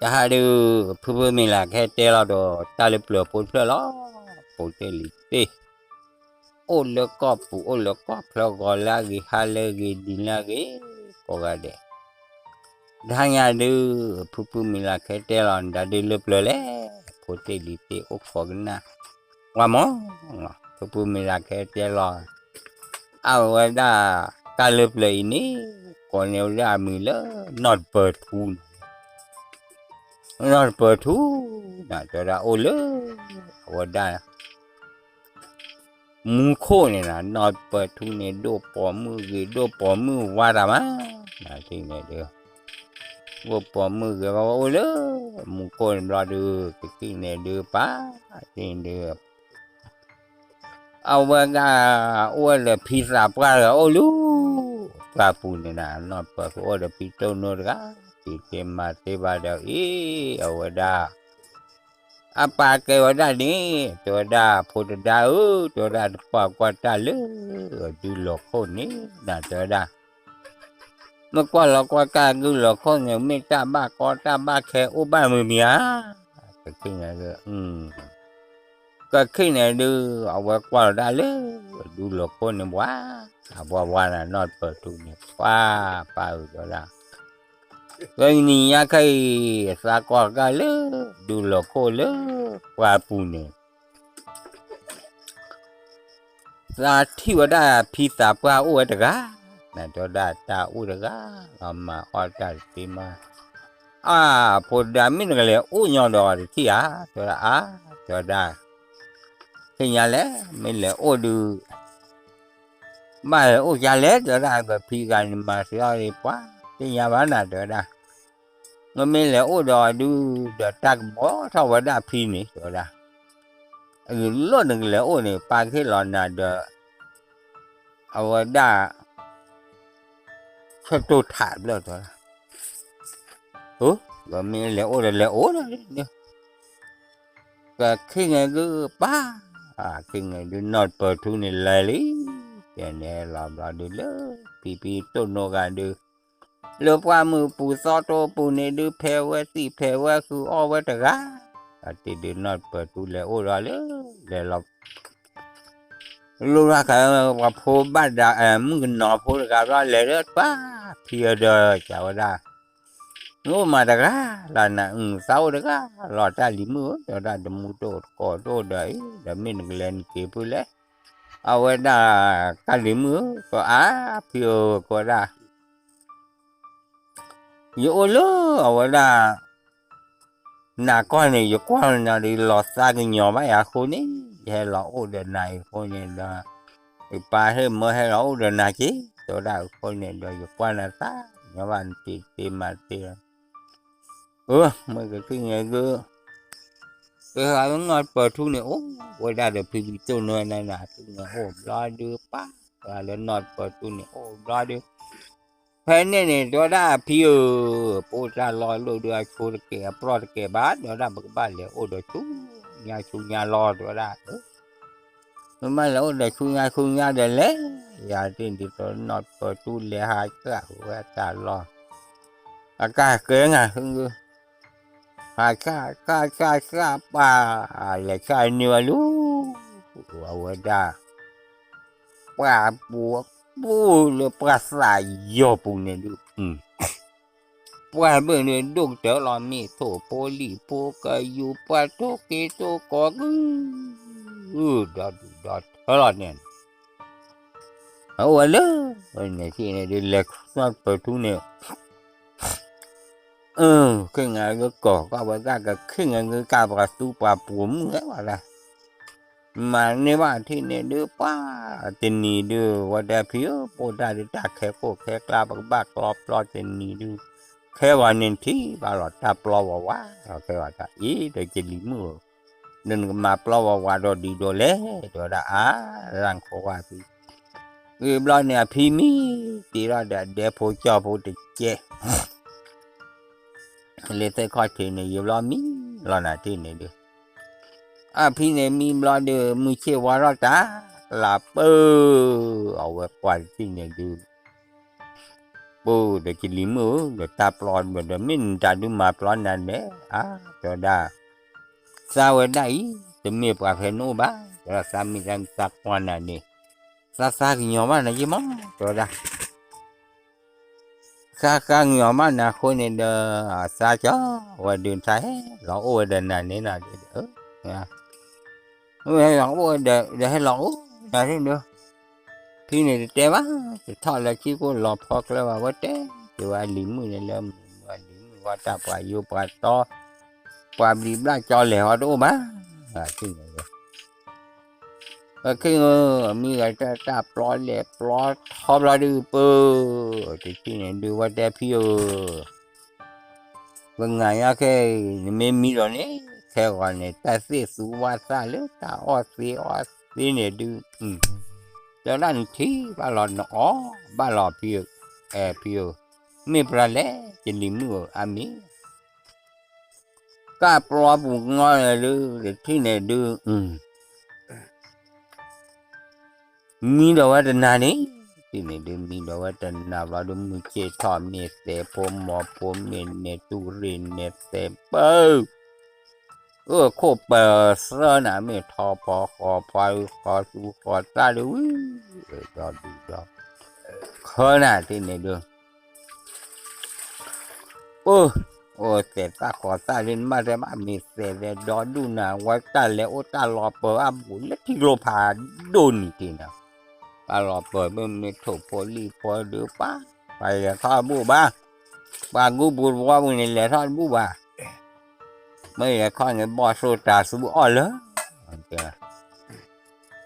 တဟါဒုး ဖုဖုမံၤလၢ်ကဟဲတဲလီၤဒီး တၢ်လၢပျၢၤဖိတဖျၢၣ်လီၤ. ဖိတ့ၢ်လံၤတ့ၢ်, အိၣ်လၢကီၢ်ပူၤ အိၣ်လၢကီၢ်ချၢ ဂီၤလၢအဂ့ၤ ဟါလၢအဂ့ၤ နံၤလၢအဂ့ၤ ကိးဂၤဒဲး. တဟါညါဒုး ဖုဖုမံၤလၢ်ကဟဲတဲလီၤ နဒုးလၢပျၢၤလဲၣ်. ဖိတ့ၢ်လံၤတ့ၢ် အိၣ်ခိးကနၣ် ဝါမီၤ, ဖုဖုမံၤလၢ်ကဟဲတဲလီၤ အဝဲဒၣ် တၢ်လၢပျၢၤအံၤန့ၣ် ကိးန့ၢ်ဝဲဒၣ်အမံၤလၢ နီၢ်တပၢၤထူန့ၣ်, နီၢ်တပၢၤထူန့ၣ် တဲဝဲဒၣ်အိၣ်လၢ အဝဲဒၣ် မူခိၣ်န့ၣ်နီၤ. နီၢ်တပၢၤထူန့ၣ် ဒိၣ်ပိာ်မုၣ်ဂ့ၤ ဒိၣ်ပိာ်မုၣ်ဝါတၢ်မး, သ့ၣ်န့ၣ်ဒုး ဒိၣ်ပိာ်မုၣ်ဂ့ၤဝါ အိၣ်လၢ မူခိၣ်န့ၣ်ဘျီဒုး ကသ့ၣ်န့ၣ်ဒုး ပၢ်သ့ၣ်န့ၣ်ဒုး အဝဲဒၣ် အိၣ်ဝဲဒီးဖံသးပှၢ်တဂၤအိၣ်လၢ ပှၢ်ပူၤန့ၣ်နီၤ. နီၢ်တပၢၤထူအိၣ်ဒီးဖံတိၢ်နိတဂၤ, တံၤသ့မၤသ့ဘၣ်ဒီးအံၤ အဝဲဒၣ် အပၢ်ကဲဝဲဒၣ်န့ၣ် တဲဝဲဒၣ် ဖိတဒါဧၢ, တဲဝဲဒၣ် တပာ်ကွၢ်တၢ်လၢ ဒုးလီၤခိၣ်န့ၣ်နီၤ တဲဝဲဒၣ် မ့ၢ်ကွၢ်လီၤကွၢ်တၢ်ဒုးလီၤခိၣ်န့ၣ် မ့ၢ်တၢ်ဘၣ်ကီတၢ်ဘၣ်ခဲအိၣ်ဘၣ်မုာ်မံၤဧါ. ကခ့ၣ်န့ၣ်ဒုး ကခ့ၣ်န့ၣ်ဒုး အဝဲကွၢ်လီၤတၢ်လၢ ဒုးလီၤခိၣ်န့ၣ်ပှၤ, အပှၤဝါန့ၣ် နီၢ်တပၢၤထူန့ၣ် ပှၤပၢ်အုးတဲဝဲဒၣ် လၢနံၤညါခဲအံၤ သးကွၢ်ကဒါလၢ ဒုးလီၤခိၣ်လၢ ပှၢ်ပူၤန့ၣ် သးထံၣ်ဝဲဒၣ်ဖံသးပှၢ်အိၣ်ဝဲတဂၤ, နတဲဝဲဒၣ်တၢ်အိၣ်တဂၤ, လီၤမၤအီၣ်တၢ်တသ့မး, အါ, ဖိဒါမ့ၢ်နကလဲၤအိၣ်ညီဒီးတထံၣ်ဧါ, တဲဝဲဒၣ်အါ, တဲဝဲဒၣ်, သ့ၣ်ညါလဲၣ်, မ့ၢ်လဲၤအိၣ်ဒုး ဘၣ်လဲၤအိၣ်ကလဲၣ်, တဲဝဲဒၣ် ပဖံဂၤန့ၣ်မၤစၢၤအီၤဒံးပှၤ, သ့ၣ်ညါဘၣ်နၤ တဲဝဲဒၣ်, မ့မ့ၢ်လဲၤအိၣ်ဒီးဒုး ဒီးတၢ်ကဘီထီၣ်ဝဲဒၣ်ဖံန့ၣ် တဲဝဲဒၣ်, အဂ့ၢ်လိၣ်နကလဲၤအိၣ်န့ၣ် ပၢ်ကဟ့ၣ်လီၤနၤဒီး အဝဲဒၣ် ဆၢတိၢ်ထးဘျၢၣ် တဲဝဲဒၣ်, ဒီးမ့ၢ်လဲၤအိၣ်ဒီးလဲၤအိၣ်ဒီး ကခ့ၣ်န့ၣ်ဒုးပၢ်, ခ့ၣ်န့ၣ်ဒုးနီၢ်တပၢၤထူန့ၣ်လဲၤလံ, တဲန့ၣ်လီၤဘျီဒုးလၢ ဖံဖံတိၢ်နိဂၤဒုး လၢပှၢ်မုၢ်ပူၤသီတိပူၤန့ၣ်ဒုး ဖဲဝဲသံၣ်ဖဲဝဲဃုအီၣ်ဝဲတဂၤ, အတ့ၢ်ဒုးနီၢ်တပၢၤထူလဲၤအိၣ်ဒီးလၢ လဲၤလီၤ လိၣ်ဘၣ်ခါ ပှၤဖိဘၣ်ဒါ မုၣ်ကနီၤဖိတဂၤဘျီလဲၤလၢပှၢ်ဖံအဒီး တဲဝဲဒၣ်, နအိၣ်မးတဂၤလီၤနၤ, သးအိၣ်တဂၤလီၤ တၢ်လံၤမုၣ်ဧၢ, တဲဝဲဒၣ် တမူတအိၣ်တကိးတအိၣ်ဒီးအံၤ, ဒီးမ့ၢ်နကလဲၤနက့ၤဖုလဲၣ်, အဝဲဒၣ် တၢ်လံၤမုၣ်ဧၢ, ကအါဖံဧၢ, ကဝဲဒၣ် ယအိၣ်လၢအဝဲဒၣ် နၤကီၢ်န့ၣ် ယကွၢ်လီၤနၤဒီး လီၤသးကညီၤဘၣ်ယၤအဃိန့ၣ် ယဟဲလီၤအိၣ်ဒီးနၤအံၤအဃိန့ၣ်ဒီး ယပၢ်ဟ့ၣ်မၢဟဲလီၤအိၣ်ဒီးနၤက့ၤ တဲဝဲဒၣ်အဃိန့ၣ်ဒီး ယကွၢ်နၤသးကညီၤဘၣ်နတ့တ့မၤတ့လီၤ အၢ မ့ၢ်ကသ့ၣ်ညါဒုး ကဟးလၢနီၢ်တပၢၤထူန့ၣ် အိၣ်ဝဲဒၣ်ဒီးဖံဖံတိၢ်နိနၤနၤ သ့ၣ်ညါအိၣ်ဘျီဒုးပၢ် ကဟးလၢနီၢ်တပၢၤထူန့ၣ် အိၣ်ဘျီဒုး ဖဲန့ၣ်န့ၣ် တဲဝဲဒၣ်ဖံဧၢ, ပအိၣ်တၢ်လီၢ်လိၣ်ဒုး အဆိတကဲး အပြီၣ်တကဲးဘၣ်, တဲဝဲဒၣ် ပကဘၣ်လဲၤအိၣ်ဒီးဆူညါဆူညါလီၤ တဲဝဲဒၣ်, ပဘၣ်လဲၤအိၣ်ဒီးဆူညါဆူညါဒီးလဲၣ်, ယၤသ့ၣ်ဒ်သိးနီၢ်တပၢၤထူလဲၤဟးဆှၣ်ဝဲတၢ်လီၢ်, အကၢ်ကဲနၤ ဟးဆှၣ်ဆှၣ်ဆှၣ်ပၢ်, လဲၤဆှၣ်န့ၢ်ဝဲလူၤ, အဝဲဒၣ် ပှၢ်ပူၤပူၤလၢပှၢ်သးယီၤပူၤန့ၣ်ဒုး, ပှၢ်ဘ့ၣ်န့ၣ်ဒိၣ်ကတၢၢ်လီၤ မ့ၢ်ထိၣ်ဖိလံၣ်ဖိကယူၤ ပှၢ်ထိၣ်က့ၤထိၣ်ကီၤကုၢ်, ဒီဒူၣ်ဒီထၢလီၤန့ၣ်, အအိၣ်ဝဲလၢ န့ၣ်ထံၣ်န့ၣ်ဒုး လဲၤနီၢ်တပၢၤထူန့ၣ် အၢ ခ့ၣ်ငါကကိးကီၢ်ဝဲဒၣ်ကခ့ၣ်ငါကပှၤသူပှၤပိာ်မုၣ်ဝဲဒၣ်, မၤန့ၢ်ဘၣ်ထံၣ်န့ၣ်ဒုး ပှၤတနံၤဒုး ဝဲတဲဖံဧၢ ပိၢ်တၢ်ဒုးတၢ်ခဲခိၣ်ခဲကျါ ပကဘၣ်ကျီပျီတနံၤဒုး, ခဲဂီၤန့ၣ်ထံၣ်ဘၣ်လီၤ တၢ်ပျီဝးဝး ခဲဂီၤတၢ်အံၤ ဒီးကလံၤမုၣ်ဧၢ, ဒီးနကမၤပျီဝးဝးဒီးဒ်ဒိးလဲၣ် တဲဝဲဒၣ်အါ လၢနခိဝါဖံ ဂ့ၤဘျီန့ၣ် အဖံမံတ့ထီၣ်ဒီးအဒဲဖိကၠီဖိတကဲး လၢသ့ၣ်ခီၣ်ထံးန့ၣ် ယဘျီမံလီၤနၤထံၣ်န့ၣ်ဒုး, အဖံန့ၣ်မံဘျီဒုး မုၢ်ဆ့ၣ်ဝါထီၣ်တၢ် လၢပၢၢ် အဝဲကွၢ်တထံၣ်န့ၣ်ဒုး ပၢ်ဒီးကလံၤမုၣ်ဧၢ, ဒီးတၢ်ပျီဒီး မ့ၢ်နတၢ်ဒုးမၤပျီနၤလဲၣ်, အါ တဲဝဲဒၣ်, သးဝဲဒၣ်အံၤ တမ့ၢ်ပှၤဖဲနအိၣ်ဘၣ်, တဲဝဲဒၣ်သးမ့ၢ်သးမ့ၢ်သးကွၢ်နၤန့ၣ်, သးသးကညီၤဘၣ်နၤယ့ၢ်မး, တဲဝဲဒၣ် သးဃါကညီၤမးနၤအဃိန့ၣ်ဒီး အသးကီဝဲဒုးထါဟဲလီၤအိၣ်ဝဲဒီးနၤန့ၣ်နၤဒီး, မ့ၢ်ဟဲလီၤအိၣ်ဝဲဒီး ဒီးဟဲလီၤအိၣ်နၤန့ၣ်ဒီး, ဖံန့ၣ်တတဲဘၣ်, တထီၣ်လၢခံကိၢ်လီၤဖီကျဲဘၣ်ဝဲတဲ, က့ၤဝဲအလံၤမုၣ်န့ၣ်လၢမုၢ်မုၢ်အလံၤမုၣ်ဝဲတၢ်ပှၤယိပှၤတီ, ပှၤဘျံးဘျၣ်ကၠီလဲၤဟီတအိၣ်ဘၣ်, ဖံန့ၣ်ဒီး ပခ့ၣ်ဧၢ, မံဂၤတၢ်တၢ်ပျီလဲၤပျီထီဘျီဒုးပၢ်, တထံၣ်န့ၣ်ဒုးဝဲတဲဖံဧၢ, ပငၤညါခဲအံၤ နမ့ၢ်မံဒီးန့ၣ် ခဲဂီၤန့ၣ် တၢ်သ့ၣ်သူဝါသၣ်လၢတၢ်အီၣ်သ့အီၣ်သ့န့ၣ်ဒုး, တဲဝဲဒၣ်နထံၣ်ဘၣ်လီၤနအီၣ်ဘၣ်လီၤဖံဧၢ, အဲၣ်ဖံဧၢ, မ့ၢ်ပြၤလဲၣ် ကလံၤမုၣ်ဧၢ အါမံၤ ကၢ်ပျီပူၤကညီန့ၣ်ဒုး တထံၣ်န့ၣ်ဒုး မံဒီးဝဲတနၤန့ၣ်, တထံၣ်န့ၣ်ဒုး မံဒီးဝဲတနၤဘျီဒုး မုၢ်ဆ့ၣ်ထီၣ်မ့ၢ်သဲးဖိမီၤဖိမ့ၢ်နဲၤတူၢ်ရ့ၣ်နဲၤသဲးပၢ, အခိၣ်ပၢၤသၢနၤ မ့ၢ်ထီဖီဃီဖီဃီသူဃီသၣ်ဒုးဝံၤ, ဒီဒုဒီ ခၢနၤ တထံၣ်န့ၣ်ဒုး အိၣ်သဲးသၣ်ဃီသၣ်ဒုး နမ့ၢ်တဲဘၣ်မ့ၢ်သဲးဒီဒူၣ်နၤ ဝဲတၢ်လဲၤအိၣ်တၢ်လီၤပၢၤအဘူးလၢထံကျိဖးဒိၣ်န့ၣ်တ့ၢ်နၤ, တၢ်လီၤပၢၤမ့ၢ်မ့ၢ်ထိၣ်ဖိလံၣ်ဖိဒုးပှၤ, ပှၤလဲၤထီၣ်တဘူၣ်ဘၣ်, ပှၤကူပူၤတဝီပူၤန့ၣ် လဲၤထီၣ်တဘူၣ်ဘၣ်, မ့ၢ်လဲၤခီန့ၣ် ဘီၣ်သိၣ်တၤသူအီၣ်လၢ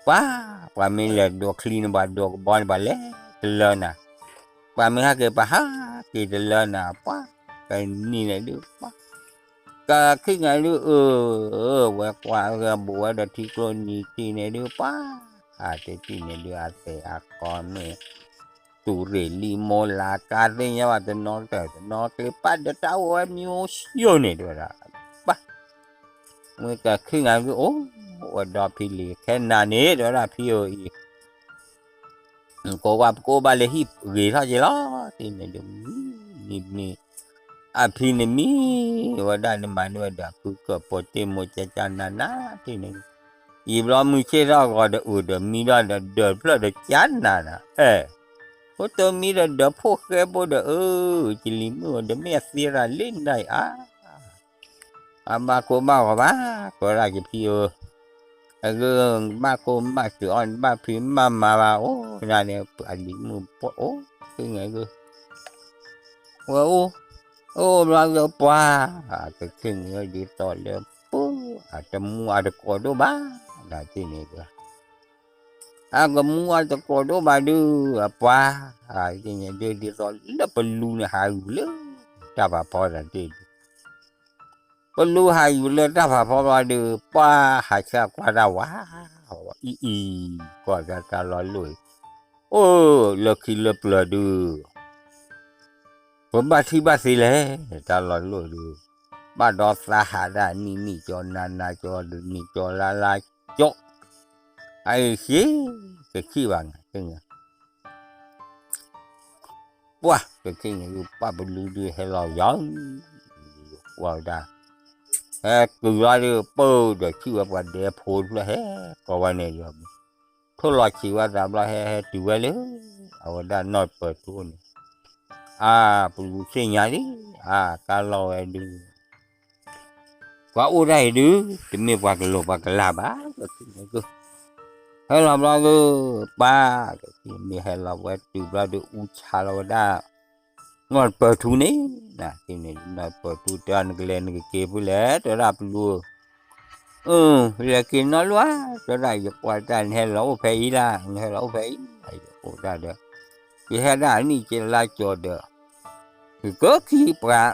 ပှၤ, ပှၤမ့ၢ်လဲၤဒိးချံန့ၣ် ပှၤဒိးကဘီန့ၣ် ပှၤလဲၤတလၢနၤ, ပှၤမ့ၢ်ဟဲက့ၤ ပှၤဟးက့ၤတလၢနၤ, ပှၤ, ကနံၤန့ၣ်ဒုးပှၤ, ကခံဂၤဒုး အၢ, ဝဲကွၢ်ဂဲၤဘူးဝဲဒီးထံကျိနံၤတ့ၢ်န့ၣ်ဒုးပှၤ, အတထံၣ်န့ၣ်ဒုး အသဲးအကီမ့ၢ် တူၢ်ရ့ၣ်လံမိၢ်လၢ်ကါသ့ၣ်ညါဘၣ် တနီၤတၢၢ်တနီၤကျ့ပာ်ဒီးတၢ်အိၣ်ဝဲမံၤအိၣ်ဆၢန့ၣ် တဲဝဲဒၣ်, ပှၤ, မ့ၢ်ကခံဂၤဒုးအိၣ်, အိၣ်ဝဲဒီးဖံလံၤခဲနၤန့ၣ် တဲဝဲဒၣ်ဖံဧၢအံၤ ကိးဝဲပကအိၣ်ဘၣ်လၢဟံၣ်ဂ့ၤထီၣ်က့ၤလီၤ, တထံၣ်န့ၣ်ဒုး မံ, မံမံ, အဖံန့ၣ်မံ, ဝဲဒၣ်န့ၣ်မၤန့ၢ်ဝဲဒီး ဖုကၢၢ်ဖိတ့ၢ်မိၢ်ကၠၢကၠၢနးနး, တထံၣ်န့ၣ်, ယံာ်ဘျီမုၢ်ဆ့ၣ်ထီၣ်ဂီၤဒီးအုၣ်ဒီးမံဒီး ဒီးဒၢးဖျၢၣ်ဒီးကၠၢနးနး, အဲ, ဖိတမံဒီးဒၢးဖိၣ်ဃဲဖိဒီး အၢ, ကလံၤမုၣ်ဒီးမ့ၢ်အသ့ရၤလံနၤအံၤအါ အဘၣ်ကိၢ်ဘၣ်ဂီၤဘၣ်, ကိးဒၣ်ကဖံဧၢ, အဂ့ၢ်ဘၣ်ကိၢ်ဘၣ်စၢၤအီၤ ဘၣ်ဖံးဘၣ်မၤဘၣ်အိၣ်, နၤန့ၣ် အလံၤမုၣ်ပှၢ်အိၣ်, ကန့ၣ်ဂ့ၢ်, ဝဲအိၣ်, အိၣ်ဘျီဂ့ၤပှၤ, ကခ့ၣ်န့ၣ်ဒ်သိးလၢပှၢ်, အတမူအတကိးဒိၣ်ဘၣ်, နၤတထံၣ်န့ၣ်ဒုး အကမူအတကိးဒိၣ်ဘၣ်ဒုး, အပှၤ, ဒ်န့ၣ်ဒုး ဒ်သိးလၢပလူန့ၣ်ဟးယူၤလၢတၢ်ဖးဖီတၢ်တ့ၢ်ဒုး, ပလူဟးယူၤလၢတၢ်ဖးဖီဘျီဒုး ပှၤဟးဆှၢကွၢ်တၢ်ဝဲ, အံၤအံၤ, ကွၢ်တၢ်တၢ်လီၤလိၢ်အံၤ, အိၣ်လၢခံလၢပျၢၤဒုး ပဘၣ်ထံၣ်ဘၣ်သ့လဲၣ်, တၢ်လီၤလိၢ်ဒုး, ဘၣ်ဒီးသးဟးဒၣ်နံၣ်နံၣ်ကၠီ နၤနၤကၠီ နံၣ်ကၠီလါလါကၠီ, အအံၤစ့, ကခံဘၣ်နၤ, ပှၤကခံန့ၣ်ဒုး ပှၤပလူဒုးဟဲလီၤယီၤ, ကွၢ်ဝဲဒၣ်, ဟဲကုၤလီၤဒုး ပၢၢ်ဒီးထံၣ်ဝဲပှၤဒဲဖိတဖျၢၣ်ဟဲကိးဝဲန့ၣ်ယီၤ, ထိၣ်လီၤဆံးဝဲသးဘျီဟဲဟဲတုၤဝဲလၢ အဝဲဒၣ်နီၢ်ပၢၢ်ထူန့ၣ်, အါ ပလူသ့ၣ်ညါလံ, အါ ကါလီၤဝဲဒုး ပှၤအိၣ်ဒၣ်အံၤဒုး တမ့ၢ်ပှၤကလီၤပှၤကလၤဘၣ်, ဟဲလီၤဘျီဒုး ပှၤ, မ့ၢ်ဟဲလီၤဝဲတုၤဘျီဒုး အူဆါလီၤဝဲဒၣ် နီၢ်ပၢၢ်ထူန့ၣ်, နၤန့ၣ် နီၢ်ပၢၢ်ထူတဲအီၤ နကလဲၤနကက့ၤဖုလဲၣ်, တဲဝဲဒၣ်ပလူဧၢ, အၢ လဲၤက့ၤနီၢ်လၢ်ဧါ, တဲဝဲဒၣ် ယကွၢ်တၢ်နဟဲလီၤအိၣ်ဖဲအံၤလၢ်, နဟဲလီၤအိၣ်ဖဲအံၤ, ယအိၣ်ဒၣ်ဒီး ယဟဲဒၣ်အနံၣ်က့ၤလါကၠီၤဒီး ယကခံပှၤ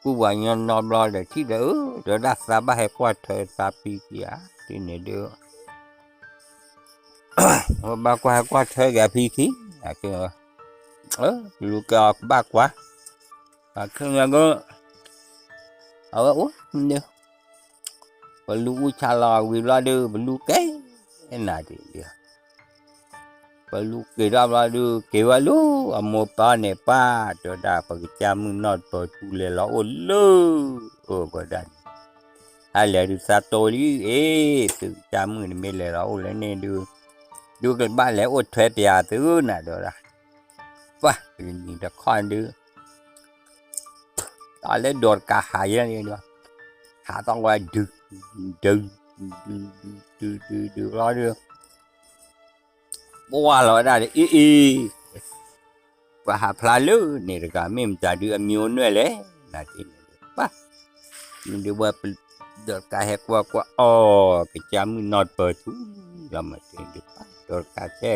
ကူပှၤညီနီတဘျီဒီးထံၣ်ဒီး အၢ တဲဝဲဒၣ်သးဘၣ်ဟဲကွၢ်ထွဲသးဖံခံဧါ, တထံၣ်န့ၣ်ဒုး ဘၣ်ကွၢ်ဟဲကွၢ်ထွဲက့ၤအဖံခံ, ပလူကဲအီၤကဘၣ်ကွၢ်, ခဲန့ၣ်က အဝဲအိၣ်ဒုး ပလူအူဆါလီၤဝံၤဘျီဒုး ပလူကဲနၤဒုး ပလူၤက့ၤထီၣ်ဘျီဒုး က့ၤဝဲလၢအမိၢ်ပၢ်န့ၣ် ပၢ် တဲဝဲဒၣ် ပကစၢ်မုၣ်နီၢ်တပၢၤထူလဲၤလီၤအိၣ်လၢ အဝဲဒၣ်န့ၣ် အလဲၤဒုးသးတိလံ အ့ သုကစၢ်မုၣ်န့ၣ်မ့ၢ်လဲၤလီၤအိၣ်လၢန့ၣ်ဒုး ဒုးကဘၣ်လဲၤအိၣ်ထွဲပၠးသုနၤ တဲဝဲဒၣ် ပှၤ တနံၤတခီဒုး တၢ်လၢဒိးတကးဟးယဲန့ၣ်ဒီး ဟးထီၣ်ဝဲဒုး ဒုး ဒုး ဒုး ဒုး ဒုး ဒုး ဘျီဒုး ပှၤလီၤဝဲဒၣ်ဒီး အ့ အ့ ပှၤဟးဖျါလၢန့ၣ်တဂၤ မ့ၢ်မတၤဒုးအမံၤအိၣ်နွဲၣ်လဲၣ် နၤတ့ၢ်န့ၣ်ဒုး ပှၤ မ့ၢ်ဒုးဝဲ ဒိးတကးဟဲကွၢ်ကွၢ် အီ ကစၢ်မုၣ်နီၢ်တပၢၤထူလီၤမးတ့ၢ်န့ၣ်ဒုး ပှၤ ဒိးတကးထဲ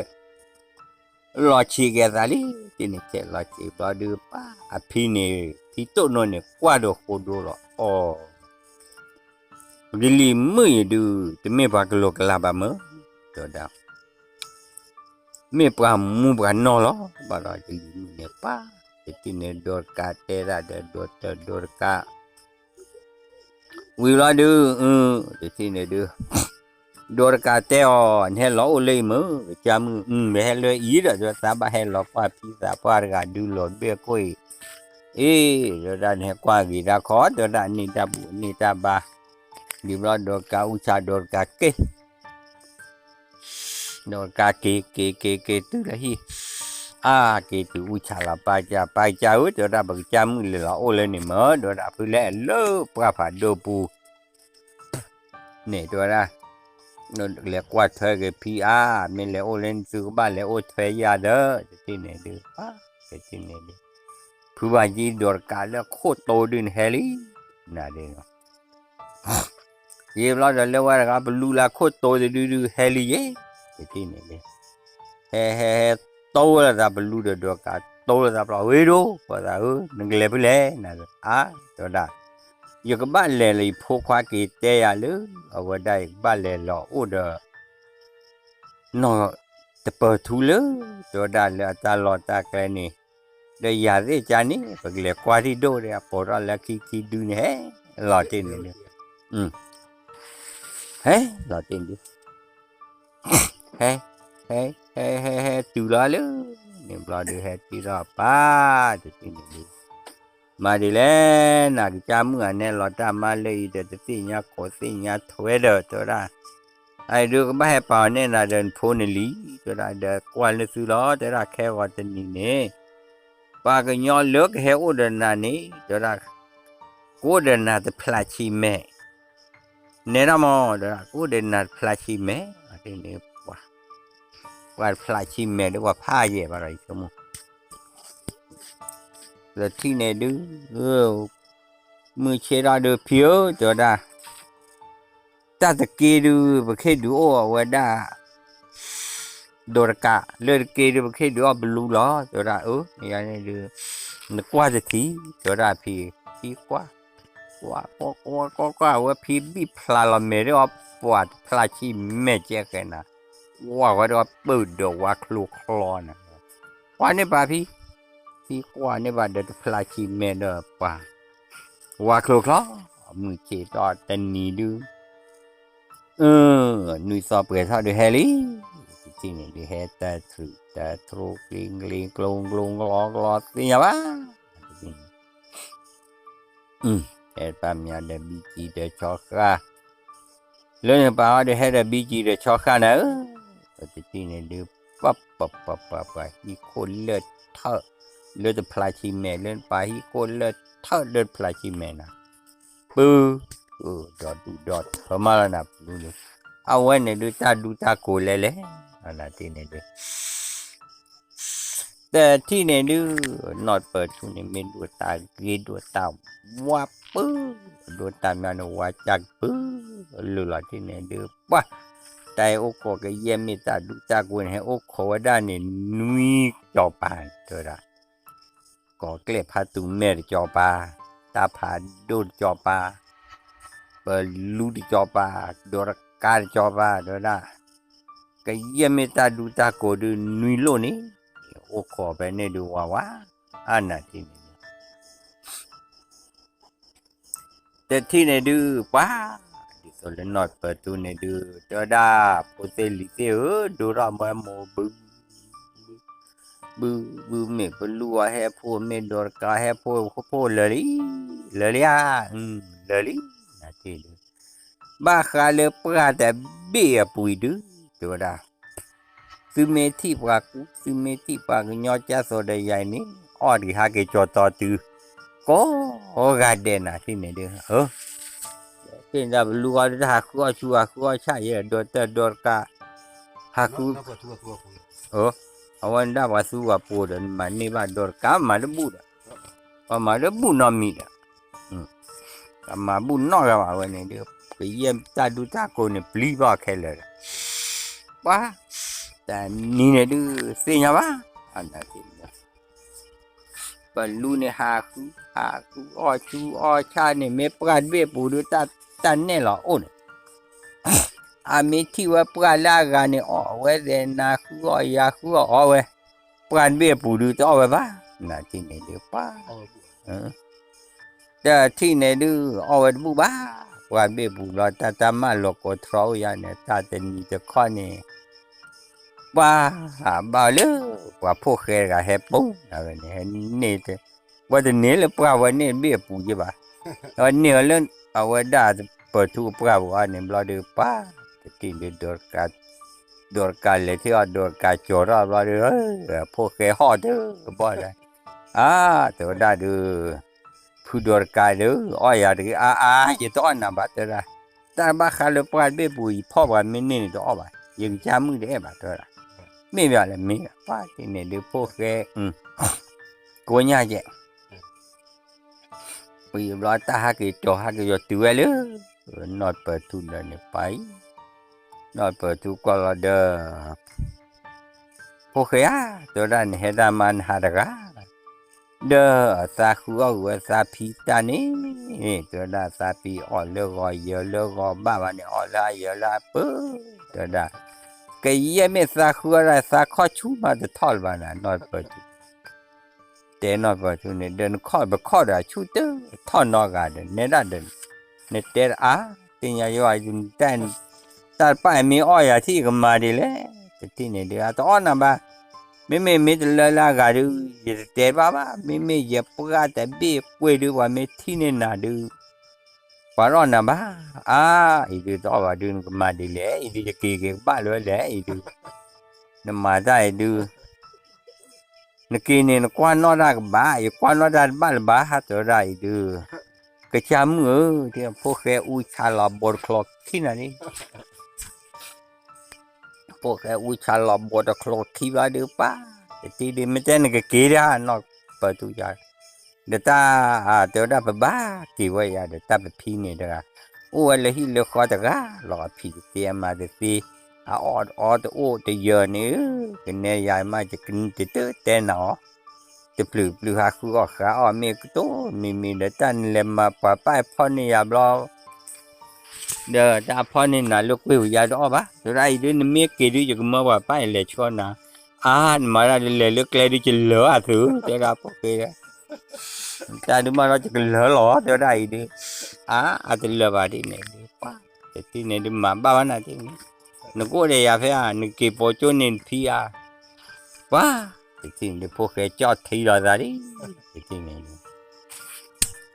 လီၤဆံးက့ၤသးလံ တ့ၢ်န့ၣ် ထဲလီၤဆံးဘျီဒုး ပှၤ အဖံန့ၣ် ဖံတိၣ်နိန့ၣ် ကွၢ်ဒီးဃိဒိလီၤ အီ ပကလံၤမုၣ်အံၤဒုး တမ့ၢ်ပှၤကလိၤကလၤဘၣ်မၢ် တဲဝဲဒၣ် မ့ၢ်ပှၤမူပှၤနီၢ်လီၤ ဘၣ်ဒီးကလံၤမုၣ်န့ၣ် ပှၤ တထံၣ်န့ၣ် ဒိးတကးတဲဒၣ်ဒီး ဒိးတ ဒိးတကး ဝံၤဘျီဒုး တထံၣ်န့ၣ်ဒုး ဒိးတကးတဲအီၤ နဟဲလီၤအိၣ်လၢအံၤမၢ် ကစၢ်မုၣ် မ့ၢ်ဟဲလၢအံၤဒီး တဲဝဲသးဘၣ်ဟဲလီၤကွၢ်ဖံသးပှၢ်တဂၤဒုးလီၤဘ့ၣ်အခိၣ်အံၤ အ့ တဲဝဲဒၣ် နဟဲကွၢ်ဂ့ၤဒၣ်ခီ တဲဝဲဒၣ် အန့ၢ်တၢ်ဘူၣ်အန့ၢ်တၢ်ဘါ ဒ်ဘျီဒိးတကးအူၣ်ဆၣ် ဒိးတကးက့ၤ ဒိးတကးက့ၤ က့ၤ က့ၤ က့ၤတုၤလၢဟံၣ် အါ က့ၤတုၤအူၣ်ဆၣ်လီၤ ပၢ်ကစၢ် ပၢ်ကစၢ်ဧၢ တဲဝဲဒၣ် ပကစၢ်မုၣ်လဲၤလီၤအိၣ်လၢန့ၣ်မၢ် တဲဝဲဒၣ် ဖုလဲၣ်လၢပှၢ်ဖးဒိၣ်ပူၤ န့ၣ် တဲဝဲဒၣ် လဲၤကွၢ်ထွဲက့ၤဖံအါ မ့ၢ်လဲၤအိၣ်လၢန့ၣ် သုကဘၣ်လဲၤအိၣ်ထွဲယၤဒီး တထံၣ်န့ၣ်ဒုး တထံၣ်န့ၣ်ဒုး ဖုဘၣ်ကံဒိးတကးလၢခိၣ်တိဒုးန့ၣ်ဟဲလံ နၤဒုး ယံာ်ဘျီဒီးလၢဝဲတဂၤ ပလူလၢခိၣ်တိတဒုဒုးဟဲလံယဲ တထံၣ်န့ၣ်ဒုး ဟဲ ဟဲ ဟဲ တိလိာ်သး ပလူဒီးဒိးတကး တိလိာ်သးဘျီ ဝ့ၢ်ဒိၣ် ပှၤသးဧၢ နကလဲၤဖဲလဲၣ် နၤ အါ တဲဝဲဒၣ် ယကဘၣ်လဲၤလၢယဖိခွါက့ၤတဲယၤလၢ အဝဲဒၣ်ယကဘၣ်လဲၤလီၤအိၣ်ဒီး နီၢ်တပၢၤထူလၢ တဲဝဲဒၣ်လၢအတၢ်လီၢ်တၢ်ကျဲန့ၣ် ဒီးယၤသ့ၣ်ကါန့ၣ် ပကလဲၤကွၢ်ထံၣ်ဒိၣ်ဒီး အပိာ်ထီၣ်လၢခံခံဒုန့ၣ် ဟဲလီၤတ့ၢ်န့ၣ်ဒုး ဟဲလီၤတ့ၢ်န့ၣ်ဒုး ဟဲ ဟဲ ဟဲ ဟဲ ဟဲ ဟဲတုၤလီၤလၢ န့ၣ်ဘျီဒုး ဟဲတ့ၢ်ထီၣ်ပၢ် တထံၣ်န့ၣ်ဒုး မၤဒ်လဲၣ် နၤကစၢ်မုၣ်ဧၢ နဟဲလီၤတၢ်မါလၢအံၤဒီး တသ့ၣ်ညါခိးသ့ၣ်ညါထွဲဒီး တဲဝဲဒၣ် အအံၤဒုးကဘၣ်ဟဲပာ်အီၤနဲၣ်နၤဒီးနဖိနလံၤ တဲဝဲဒၣ် ဒီးကွၢ်လၢသုလီၤ တဲဝဲဒၣ် ခဲဂီၤတနံၤန့ၣ် ပှၤကညီလၢကဟဲအိၣ်ဒီးနၤန့ၣ် တဲဝဲဒၣ် ကအိၣ်ဒီးနၤတဖျးဆံးမဲာ် နဲဒၣ်မး တဲဝဲဒၣ် ကအိၣ်ဒီးနၤတဖျးဆံးမဲာ် န့ၣ် ပှၤ ပှၤတဖျးဆံးမဲာ်ဒီးပှၤဖးယံာ်ဘၣ်ဒီး ယဆိကမိၣ် တထံၣ်န့ၣ်ဒုး မုၢ်ဆ့ၣ်ထီၣ်ဒုး ဖံဧၢ တဲဝဲဒၣ် တၢ်တက့ဒုး ပခ့ၣ်ဒုးအိၣ်အဝဲဒၣ် ဒိးတကး လၢတက့ဒုး ပခ့ၣ်ဒုးအီၣ်ပလူလီၤ တဲဝဲဒၣ် အၢ န့ၣ်ဒုး နကွၢ်တထံၣ် တဲဝဲဒၣ်ဖံ ဖံကွၢ် ကွၢ် ကွၢ် ကွၢ် ကွၢ် ကွၢ် အဝဲဖံဘံၣ်ဖျါလီၤမဲာ်ဒီးအီၤ ပှၤတဖျးဆံးမဲာ်ကဲဃဲနၤ ဝါဝဲဒီးပၢၢ်ဒီးဝါချိချီနၤ ကွၢ်န့ၢ်ပၢ်ဖံ ဖံကွၢ်န့ၢ်ဘၣ်ဒီးတဖျးဆံးမဲာ်ဒီးပှၤ ဝါချိချီ မုၢ်ဆ့ၣ်ထီၣ်တနံၤဒုး နွံသီပှဲၤထီၣ်ဒုးဟဲလံ တထံၣ်န့ၣ်ဒုးဟဲတထြူးတထြူး ကျ့ကျ့ကျိကျိကျီကျီ သ့ၣ်ညါဘၣ် ဟဲပာ်မၠးဒီးဘံကံဒီးဆီဃၣ် လၢနပာ်အီၤဒီးဟဲဒီးဘံကံဒီးဆီဃၣ်နၤဧၢ တထံၣ်န့ၣ်ဒုး ပှၤ ပှၤ ပှၤ ပှၤ ဟံၣ်ခိၣ်လၢထၢၣ် လၢတဖျးဆံးမဲာ် လၢနပာ်ဟံၣ်ခိၣ်လၢထၢၣ်လၢတဖျးဆံးမဲာ်နၤ ပၢ ဒီးဒူၣ်ဒီးထၢမးလၢနၤပလူန့ၣ် အဝဲန့ၣ်ဒုးတၢ်ဒူတၢ်ကိးလဲၣ်လဲၣ် နၤတထံၣ်န့ၣ်ဒုး တထံၣ်န့ၣ်ဒုး နီၢ်တပၢၤထူန့ၣ်မ့ၢ်ဒိးတၢ်ဂ့ၤဒိးတၢ်ဝါပၢ ဒိးတၢ်မးန့ၣ် ဝါကၢ်ကပၢ လၢလီၤတ့ၢ်န့ၣ်ဒုး ပှၤ တၢ်အံၤအိၣ်ခိးကယဲၢ်မ့ၢ်တၢ်ဒူတၢ်ကိးန့ၣ် ဟဲအိၣ်ခိးဝဲဒၣ်န့ၣ် နွံကစီၤပၤ တဲဝဲဒၣ် ကီၢ်ကျဲၣ်ဖးတူၤမဲာ်တကစီၤပၤ တၢ်ဖးဒိၣ်တကစီၤပၤ ပလူတကစီၤပၤ ဒိးတကးတကစီၤပၤ တဲဝဲဒၣ် ကယဲၢ်မ့ၢ်တၢ်ဒူတၢ်ကိးဒုးနွံလိၣ်န့ၣ် အိၣ်ခိးဖဲန့ၣ်ဒုးဝါဝါ အနၤတ့ၢ်န့ၣ် တထံၣ်န့ၣ်ဒုး ပှၤ ဒ်သိးလၢနီၢ်တပၢၤထူန့ၣ်ဒုး တဲဝဲဒၣ် ဖိသ့ၣ်လံၤသ့ၣ်ဧၢ ဒိၣ်ထီၣ်မၢမိၢ်ဘု ဘုဘုမ့ၢ်ပလူအီၤဟဲဖိ မ့ၢ်ဒီးတကးဟဲဖိ ဖိလၢာ်လံ, လၢာ်လံဧါ, လၢာ်လံ, နတ့ၢ်ဒုး ဘၣ်ဃးလၢပှၢ်တဘ့ၣ်အပူၤအံၤဒုး တဲဝဲဒၣ် သုမ့ၢ်ထံၣ်ပှၤကူ သုမ့ၢ်ထံၣ်ပှၤကညီကၢ်သိးဒီးယၤအံၤန့ၣ် အီၣ်တဂ့ၤ ဟးက့ၤကၠီၤတီၤတုၤ ကိးဂၤဒဲးနၤ တ့ၢ်န့ၣ်ဒုး တ့ၢ်န့ၣ်ဒၣ်ပလူအီၤဒုး တၢ်ဟးဃုအီၣ်ဆူ ဟးဃုအီၣ်ဆၣ်ယဲ ဒီးတၢ်ဒီးတကး ဟးဃု အဝဲန့ၣ်ဒၣ်ပှၤသူပှၤပိၤဒီး နမၤန့ၢ်ဘၣ်ဒီးတကး မၤတဘူၣ်ဒီး ပှၤမၤတဘူၣ်နီတမံၤဒီး ကမၤဘူၣ်နီတဂၤဘၣ်ဝဲန့ၣ်ဒီး ကယဲၢ်တၢ်ဒူတၢ်ကိးန့ၣ် ပျံၤဘၣ်ခဲလၢာ်ဒီး ပှၤ တနံၤန့ၣ်ဒုး သ့ၣ်ညါဘၣ် ပလူန့ၣ်ဟးဃု ဟးဃုအီၣ်ဆူအီၣ်ဆၣ်န့ၣ် မ့ၢ်ပှၢ်တဘ့ၣ်ပူၤဒုး တၢ်နဲၣ်လီၤအိၣ်န့ၣ် အမ့ၢ်ထံၣ်ဝဲပှၢ်လၢအဂၤန့ၣ် အီၣ်ဝဲသဲးနၤ ဃုအီၣ်ယၤ ဃုအီၣ်အီဝဲ ပှၢ်တဘ့ၣ်အပူၤဒုး တအီၣ်ဝဲဘၣ် နၤထံၣ်န့ၣ်ဒုး ပှၤ တထံၣ်န့ၣ်ဒုး အီၣ်ဝဲတဘူၣ်ဘၣ် ပှၢ်တဘ့ၣ်ပူၤဘျီ တၢ်တၢ်မၢလီၤကိးထြီအိၣ်ယါန့ၣ် တၢ်တနံၤတခီန့ၣ် ပှၤ ဘၣ်လၢ ပှၤဖိၣ်ဃဲတဂၤဟဲပိာ်ဝဲန့ၣ် ဟဲန့ၢ် ဝဲတန့ၢ်လၢပှၢ်ဝဲန့ၣ်တဘ့ၣ်အပူၤယဲဘၣ် အဝဲန့ၢ်အီၤလၢ အဝဲဒၣ်ပၢၤထူအပှၢ်ပူၤအီၤန့ၣ်ဘျီဒုး ပှၤ တထံၣ်ဒုး ဒီးတကးလဲၤထံၣ်အီၤ ဒီးတကးကၠီၤထီၣ်ဘျီဒုး ဖိၣ်ဃဲဟီၣ်တဘီဒီး အါ တဲဝဲဒၣ်ဒုး ဖုဒီးတကးဒုး အီၣ်ယၤတဂ့ၤ အါအါ ယတအီၣ်နၤဘၣ် တဲဝဲဒၣ် တၢ်ဘၣ်ဃးလၢပှၢ်တဘ့ၣ်ပူၤ ယဖီၣ်ပှၤမ့ၢ်န့ၢ်န့ၣ်တအီၣ်ဘၣ် ယကစၢ်မုၣ်တအဲၣ်ဘၣ် တဲဝဲဒၣ် မ့ၢ်ဘၣ်လဲၣ် မ့ၢ်ဘၣ် ပှၤတထံၣ်န့ၣ်ဒုး ဖိၣ်ဃဲ ကိးညါကဲ ဝံၤဘျီတၢ်ဟးက့ၤကၠီၤ ဟးက့ၤကၠီၤတုၤဝဲလၢ နီၢ်ပၢၤထူဒီးန့ၣ်ပၢ်အံၤ နီၢ်ပၢၤထူကွၢ်လီၤဒီး ဖိၣ်ဃဲဧၢ တဲဝဲဒၣ် နဟဲတၢ်မၤနဟးတဂၤ ဒီးအသးဃုအီၣ်ဂုာ်ဝဲသးဖံတၢ်န့ၣ် တဲဝဲဒၣ် သးဖံအီၣ်လၢဂီၤယၢၤလၢဂီၤဘၣ်ဘၣ်န့ၣ် အီၣ်လၢအယၢၤလၢအပၢၤ တဲဝဲဒၣ် ကယဲၢ်မ့ၢ်သးဃုအီၣ်ဒၣ် သးခီၣ်ဆူၣ်မးတထီၣ်လၢၤဘၣ်နၤ နီၢ်ပၢၤထူ တဲနီၢ်ပၢၤထူန့ၣ် ဒီးနခီၣ်ပခီၣ်ဒီး အဆူၣ်တထီၣ်နီတဂၤဒီး နဲဒၣ်ဒီး နတဲအါ သ့ၣ်ညါယွၤ တၢ်တပၣ်မ့ၢ်အီၣ်ယၤထံၣ် ယကမၤဒ်လဲၣ် တထံၣ်န့ၣ်ဒုး အတအီၣ်နၤဘၣ် မ့မ့ၢ်မ့ၢ်တလၢလၢအဂၤဒုး ယတတဲဘၣ်ဘၣ် မ့မ့ၢ်ယပှၢ်တဘ့ၣ်ကွ့ၢ်ဒုး ပှၤမ့ၢ်ထံၣ်န့ၢ်နၤဒုး ပှၤတအီၣ်နၤဘၣ် အါ အံၤဒုးတအီၣ်ဘၣ်ဒုး နကမၤဒ်လဲၣ် အံၤဒုး ယက့ၤက့ၤကဘၣ်လၢၤလဲၣ် အံၤဒုး နမၤတၢ်အံၤဒုး နက့ၤန့ၣ် နကွၢ်နီၣ်တၢ်ကဘၣ် ယကွၢ်နီၣ်တၢ်တဘၣ်လၢၤဘၣ် တဲဝဲဒၣ်အံၤဒုး ကစၢ်မုၣ်ဧၢ ဖိၣ်ဃဲအူဆါလီၤဘိတချီခံနၤလံ ဖိၣ်ဃဲအူဆါလီၤဘိတချီခံဘျီဒုး ပၢ် တထံၣ်ဒုး မ့ၢ်တဲနကက့ၤဒၣ် နီၢ်ပၢၤထူယၤ ဒီးတၢ် တဲဝဲဒၣ် ပဘၣ်က့ၤဝဲယၤဒီး တၢ်ပဖံန့ၣ်တဂၤ အိၣ်ဝဲလၢဟံၣ်လၢဃီတဂၤလီၤ အဖံတသ့အမါတသ့ အအီၣ်အီတအိၣ်တယၢၤန့ၣ် ကနဲယၤမး ယကနံၤတတၢၢ်တဲနၤအီၤ တပျုာ်ပျုာ်ဟးဃုအီၣ်ဃုအီၣ် မ့ၢ်ကတိၢ်မံၤမံၤဒီးတၢ်နလဲၤမၤပှၤပၢ်ဖီၣ်န့ၢ်ယၤဘျီ ဒီးတၢ်ဖီၣ်န့ၢ်နၤလၢကွ့ၢ်ဝံၤယၤတအီၣ်ဘၣ် တဲဝဲဒၣ်အံၤဒုး နမ့ၢ်က့ၤဒုး ယကမၢပှၤပၢ်လဲၤဆှၢနၤ အါ နမၤဒၣ်ဒုးလဲၤလၢကျဲဒုး ယလၢာ်အသုး တဲဝဲဒၣ်ဖိၣ်ဃဲ တၢ်ဒုးမးလီၤ ယကလၢာ်လီၤ တဲဝဲဒၣ်အံၤဒုး အါ အတလၢာ်ဘၣ်ဒ်န့ၣ်ဒုး ပှၤ တထံၣ်န့ၣ်ဒုး မၤဘၣ်ဘၣ်နၤတထံၣ်န့ၣ် နကအိၣ်ဒီးယၤဖဲဧါ နက့ၤပိာ်ကၠိန့ၢ်နဖံဧါ ပှၤ တထံၣ်န့ၣ်ဒုး ဖိၣ်ဃဲကၠီၣ်ထံလီၤသးဒ် တထံၣ်န့ၣ်ဒုး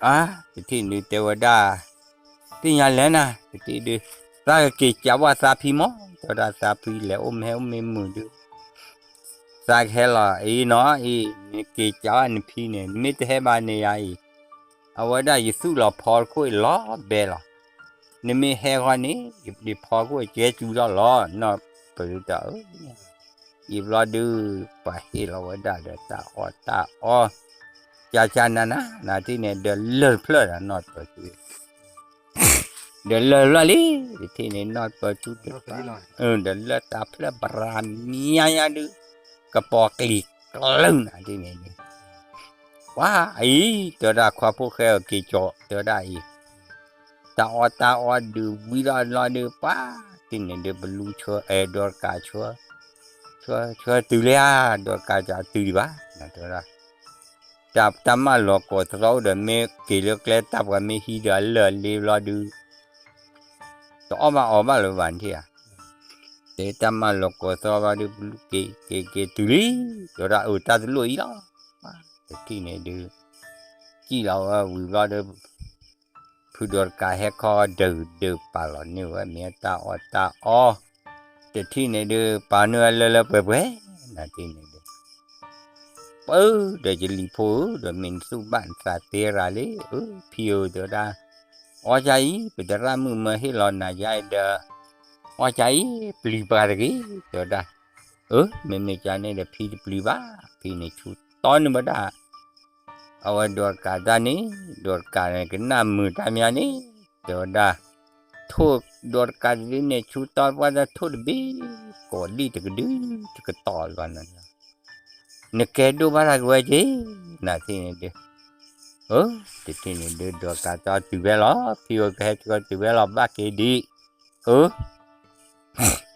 အါ တထံၣ်န့ၣ်ဒုး တဲဝဲဒၣ် သ့ၣ်ညါလဲၣ်နၤ တထံၣ်ဒုး သးကက့ၤကးဘၣ်သးဖံမး တဲဝဲဒၣ်သးဖံလဲၤအိၣ်မ့ၢ်ဟဲအိၣ်မ့ၢ်မုာ်ဒုး သးကဟဲလီၤအံၤနီၤအံၤ နက့ၤကးဘၣ်နဖံန့ၣ် နမ့ၢ်တဟဲဘၣ်န့ၣ်ယၤအံၤ အဝဲဒၣ်ယသူၣ်လီၤဖီတခိၣ်အံၤလီၤဘဲလီၤ နမ့ၢ်ဟဲဃီန့ၣ် ယဖီခိၣ်ကဲစူၤထီၣ်လီၤ နီၢ်ပၢၤဒုးတၢ်အၢ အံၤဘျီဒုး ပှၤဟ့ၣ်လီၤဝဲဒၣ်ဒီးတၢ်အီၣ်တၢ်အီ ကၢကၢနၤနၤ နၤတထံၣ်န့ၣ် ဒီးလၢၢ်တဖျၢၣ်ဒီးနီၢ်ပၢၤထူ ဒီးလၢၢ်လီၤလံ တထံၣ်န့ၣ် နီၢ်ပၢၤထူ ဒီးလၢၢ်တၢ်ဖျၢၣ်ဘြၤမံၤညါညါဒုး ကပီၤကျံၤကျၢၢ်နၤတထံၣ်န့ၣ်ဒုး ပှၤအံၤ တဲဝဲဒၣ်ခွါဖိၣ်ဃဲအက့ၤကၠီၤ တဲဝဲဒၣ်အံၤ တၢ်အီၣ်တၢ်အီဒုးဝံၤလီၤလီၤဒုး ပှၤတထံၣ်န့ၣ်ဒုး ပလူဆှၢ အဲၣ် ဒီးတကးဆှၢ ဆှၢ ဆှၢတုၤလံဧါ ဒီးတကးတတုၤဒံးဘၣ် တဲဝဲဒၣ် တၢ် တၢ်မၢလီၤကိးသရီအိၣ်ဒီး မ့ၢ်က့ၤလၢကျဲတၢ်ပှၤမ့ၢ်ဟံးဒီးအလၢာ်လ့ဘျီဒုး တအီၣ်ဘၣ်အီဘၣ်လၢၤဘၣ်နထံၣ်ဧါ တဲတၢ်မၤလီၤကိးသီဘၣ်ဒီး ပလူၤက့ၤက့ၤက့ၤတုၤလံ, တဲဝဲဒၣ်အတၢ်တလိၣ်အံၤလီၤ, တထံၣ်န့ၣ်ဒုး, စံၣ်လီၤဝဲဝံၤဘျီဒီး ဖုဒိးတကးဟဲခီဒုးဒုးပာ်လီၤန့ၢ်ဝဲမ့ၢ်တၢ်အီၣ်တၢ်အီ, တထံၣ်န့ၣ်ဒုး ပာ်န့ၢ်ဝဲလၢလၢပှဲၤပှဲၤ, နၤတထံၣ်န့ၣ်ဒုး ပၢ်ဧၢ ဒီးယလံၤဖိဧၢ ဒီးမ့ၢ်နသူၣ်ဘၣ်နသးတ့ရၤလံ, အၢ ဖံဧၢ တဲဝဲဒၣ်, အီၣ်ကါအံၤ ပတရၣ်မုၣ်မၢဟ့ၣ်လီၤနၤယါအံၤဒီး, အီၣ်ကါအံၤ ပျံၤပှၤတဂ့ၤ တဲဝဲဒၣ်, အၢ မ့မ့ၢ်ကါန့ၣ်ဒီးဖံတပျံၤဘၣ်, ဖံန့ၣ်ဆူတီန့ၢ်ဝဲဒၣ် အဝဲဒိးတကးတၢ်န့ၣ်, ဒိးတကးန့ၣ်ကနၣ်မုာ်တၢ်မးန့ၣ်, တဲဝဲဒၣ်, ထိၣ်ဒိးတကးတဒုန့ၣ် ဆူတီပှၢ်တၢ်ထိၣ်တဘ့ၣ်, ကိးဒံၣ်တကဒု, တကတီၤလီၤနၤ, နကဲဒိၣ်ဘၣ်တၢ်ကဝဲက့ၤ, နၤတထံၣ်န့ၣ်ဒုး, အၢ တထံၣ်န့ၣ်ဒုး ဒိးတကးတၢ်တုၤဖဲလီၤ, ဖံဧၢ ကဟဲက့ၤတုၤဖဲလီၤ ဘၣ်က့ၤဒံး, အၢ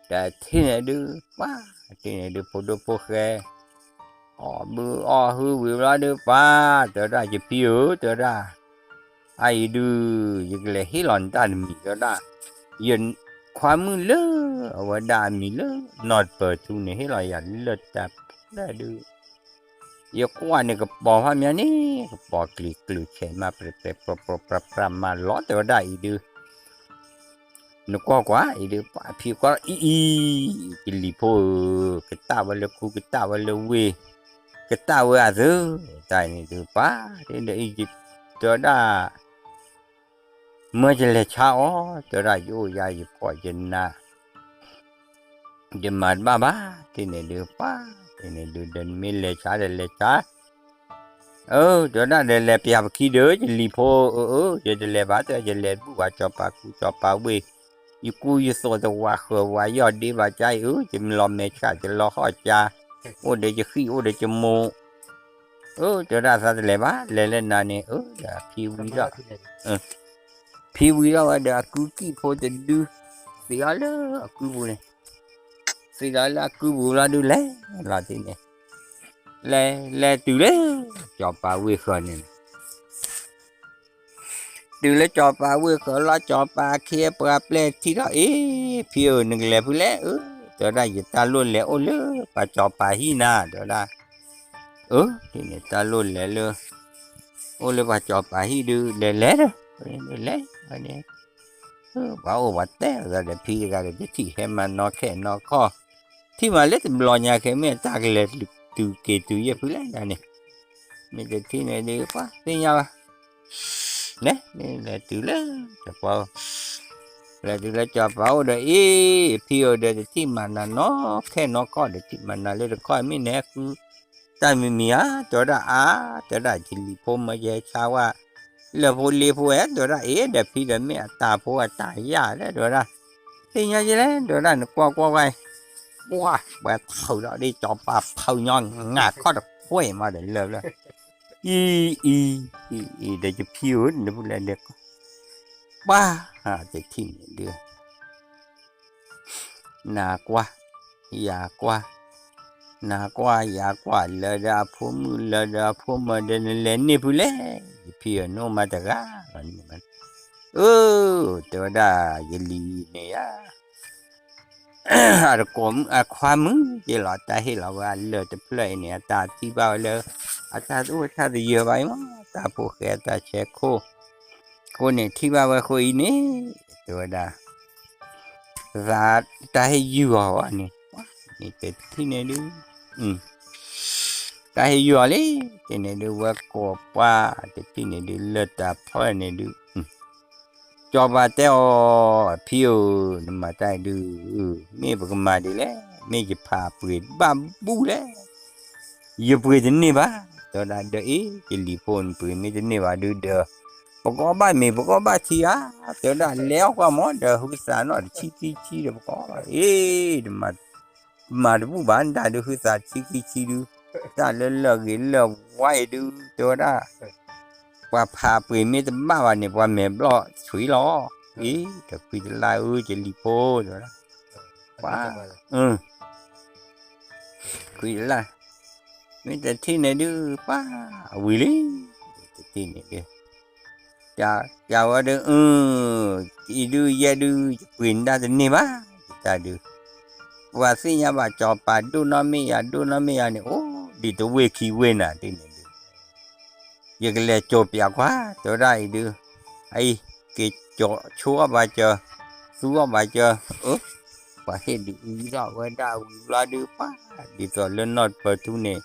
တထံၣ်န့ၣ်ဒုး ပှၤ, တထံၣ်န့ၣ်ဒုး ဖိဒိၣ်ဖိၣ်ဃဲ, အီၣ်ဘုအီၣ်ဟုဝံၤဘျီဒုး ပှၤ, တဲဝဲဒၣ် ယဖံဧၢ တဲဝဲဒၣ်, အအံၤဒုး ယကလဲၤဟ့ၣ်လီၤနတၢ်တမံၤ တဲဝဲဒၣ်, ယခွါမုၣ်လၢ အဝဲဒၣ်အမံၤလၢ နီၢ်တပၢၤထူန့ၣ် ဟ့ၣ်လီၤယၤလၢတၢ်ဖျၢၣ်ဒုး ယကွၢ်န့ၣ်ကပီၤဖးမးန့ၣ် ကပီၤကျံၤကျုာ်ဆဲးမး ပြဲပြဲပြဲပြဲပြဲပြဲမးလီၤ တဲဝဲဒၣ်အံၤဒုး နကွၢ်ကွၢ်အံၤဒုး ပှၤဖံကွၢ်အံၤအံၤ ယလံၤဖိဧၢ, ကတၢ်ဝဲလၢခူ ကတၢ်ဝဲလၢဝ့ၢ်, ကတၢ်ဝဲအသၢ, တၢ်န့ၣ်ဒုး ပှၤ တဲဝဲဒၣ် မၢယလဲၤဆါအီၤ တဲဝဲဒၣ် ယအိၣ်ယၤယကိးယနၤ ယမၤတဘၣ်ဘၣ် တထံၣ်န့ၣ်ဒုး ပှၤ တထံၣ်န့ၣ်ဒုး ဒီးနမ့ၢ်လဲၤဆါဒီးလဲၤဆါ အၢ တဲဝဲဒၣ် ဒီးလဲၤပျၢ်ပခံဒီး ယလံၤဖိ အၢ အၢ ယတလဲၤဘၣ် တဲ ယလဲၤဘူၣ်ဝဲစီၤပၤခူစီၤပၤဝ့ၢ်, ယကူယသိးတဝးဃၢၤဝးယီၢ်ဒ့ဘၣ်ကါအံၤ အၢ ယမၤလီၤမဲာ်ဆှး ယလီၤဟီၣ်ကါ, အိၣ်ဒီးယဃံၣ် အိၣ်ဒီးယမိၢ် အၢ တဲဝဲဒၣ် သးတလဲၤဘၣ် လဲၤလၢနၤန့ၣ် အၢ ဒီးဖံဝံၤဒီး ဖံဝံၤဒီးဝဲဒီးအကုကံၢ်ဖိတဒု သ့ၣ်အီၤလၢအကုပူၤန့ၣ်, သ့ၣ်လီၤလၢအကုပူၤလီၤဒုး လဲၤလီၤတထံၣ်န့ၣ်, လဲၤ လဲၤတုၤလၢ စီၤပၤဝ့ၢ်ဃၢၤန့ၣ် တုၤလၢစီၤပၤဝ့ၢ်ဃၢၤလီၤ စီၤပၤအခ့အပှၤပျဲၢ်ထံၣ်ထီၣ် အ့ ဖံဧၢ နကလဲၤဖုလဲၣ် အၢ တဲဝဲဒၣ် ယတၢ်လိၣ်လဲၤအိၣ်လၢပှၤစီၤပၤဟံၣ်နၤ တဲဝဲဒၣ်, အၢ တထံၣ်န့ၣ် တၢ်လိၣ်လဲၤလၢ အိၣ်လၢပှၤစီၤပၤဟံၣ်ဒုး လဲၤလဲၤဒီး လဲၤ ဝဲန့ၣ် ပှၤအိၣ်ပှၤတဲအသးဒီးဖံတဂၤဒီး တထံၣ်ဟဲမၤနီၣ်ခဲနီၣ်ခီၣ်, ထံၣ်မးလၢတဘျီညါခဲ မ့ၢ်တၢ်ကလဲၤတုၤက့ၤတုၤယဲၢ်ဖုလဲၣ်န့ၣ်, မ့ၢ်တထံၣ်န့ၣ်ဒုး ပှၤသ့ၣ်ညါဘၣ်, လဲၤ လဲၤတုၤလၢ လဲၤတုၤလၢစီၤပၤအိၣ်ဒီး အ့ ဖံဧၢဒီး တထံၣ်မၤနၤနီၣ်ခဲနီၣ်ခီၣ်ဒီး ထံၣ်မၤနၤလၢတခီ မ့ၢ်နဟဲဃု တၢ်မံၤမံၤဧါ တဲဝဲဒၣ် အါ တဲဝဲဒၣ် ယလံၤဖိမၢယဟဲဆါဝဲ လၢဖိလ့ဖိဝဲ တဲဝဲဒၣ် အ့ ဒီးဖံဒီးမ့ၢ်အတၢ်ဖိအတၢ်ယာ်လဲၣ် တဲဝဲဒၣ်, သ့ၣ်ညါယလဲၣ် တဲဝဲဒၣ် နကွၢ်ကွၢ်ဝဲ ပှၤ ပှၤထုးဒီးဒ်စီၤပၤဖုညါ ငါခီၣ်တခွဲးမးဒီးလၢာ်လၢာ်, အံၤ အံၤ အံၤ အံၤ ဒီးယဖံဧၢ နဖုလဲၣ်ဒီး ပှၤ တထံၣ်န့ၣ်ဒုး နၤကွၢ် ယၤကွၢ်, နၤကွၢ်ယၤကွၢ် လၢဒီးအဖိမုၣ်လၢဒီးအဖိမၢၤဒီး နလဲၤန့ၢ်ဖုလဲၣ်, ယဖံဧၢ နအိၣ်မးတဂၤလီၤန့ၣ်, အၢ တဲဝဲဒၣ် ယလံၤန့ၣ်ယါ အတကိးမုၣ်အခွါမုၣ်ယဲလီၤ တၢ်ဟ့ၣ်လီၤဝဲအလၢၢ်တဖျၢၣ်အံၤန့ၣ် အတၢ်ထံၣ်ဘၣ်ဝဲလၢ အတၢ်အိၣ်တၢ်သယၢၢ်ဘၣ်အံၤမး တၢ်ဖိၣ်ဃဲအတၢ်ဆဲးခိၣ်, အဃိန့ၣ် ထံၣ်ဘၣ်ဝဲအဃိအံၤန့ၣ် တဲဝဲဒၣ် သးတၢ်ဟ့ၣ်ယုၢ်အီၤန့ၣ် မ့ၢ်တထံၣ်န့ၣ်ဒုး တၢ်ဟ့ၣ်ယုၢ်အီၤလံ, တထံၣ်န့ၣ်ဒုး ဝဲကိးပှၤ တထံၣ်န့ၣ်ဒုး လၢတၢ်ဖီၣ်န့ၣ်ဒုး စီၤပၤတဲအီၤ ဖံဧၢ နမၤတၢ်အံၤဒုး မ့ၢ်ပကမၤဒ်လဲၣ်, မ့ၢ်ယဖးပှ့ၤဘၣ်ဘူၣ်လဲၣ်, ယပှ့ၤတန့ၢ်ဘၣ်, တဲဝဲဒၣ် ဒီးအ့ ယလံၤဖိ နပှ့ၤမ့ၢ်တန့ၢ်ဘၣ်ဒုးဒီး ပကအီၣ်ဘၣ်မ့ၤ ပကအီၣ်ဘၣ်ထံဧါ, တဲဝဲဒၣ် လဲၤအီၣ်ကွၢ်မး ဒီးဟုသးနီၣ်တဆံခံဆံဒီး ပကအီၣ်ဘၣ်, အ့ မၤတဘူၣ်ဘၣ် နတၢ်ဒုး ဟုသးတဆံခံဆံဒုး, တၢ်လၢလၢၢ်ဂ့ၤလၢၢ်ဝါအံၤဒုး တဲဝဲဒၣ် ပှၤဖးပှ့ၤမ့ၢ်တဘၣ်ဘၣ်န့ၣ် ပှၤမဲာ်ဘျီၣ်ဆွံလီၤ, အ့ ဒီးခွံတလၢ်ဧၢ ယလံၤဖိ တဲဝဲဒၣ်, ပှၤ ခွံတလၢ်, မ့ၢ်တထံၣ်န့ၣ်ဒုး ပှၤ အဝံၤလံ, တထံၣ်န့ၣ်ဒုး ကဝဲဒုး အအံၤဒုး ယဲဒုး ယပှ့ၤနတၢ်တန့ၢ်ဘၣ်, ယတၢ်ဒုး ပှၤသ့ၣ်ညါဘၣ်ကၠီၤပၤဒိၣ်နီၢ်မ့ၢ်ယၤ ဒိၣ်နီၢ်မ့ၢ်ယၤန့ၣ် အိၣ်ဒံးတဝ့ၢ်ခံဝ့ၢ်နၤဒ်န့ၣ်ဒုး ယကလဲၤကၠီၤပၠးကွၢ် တဲဝဲဒၣ်အံၤဒုး, အအံၤ က့ၤကၠီၤဆိအီၣ်ဘၣ်စၢၤ, သူအီၣ်ဘၣ်စၢၤ, အၢ ပှၤဟ့ၣ်ဒုးအံၤထီၣ်ဝဲဒၣ်ဝံၤဘျီဒုး ပှၤ ဒ်သိးလၢနီၢ်တပၢၤထူန့ၣ်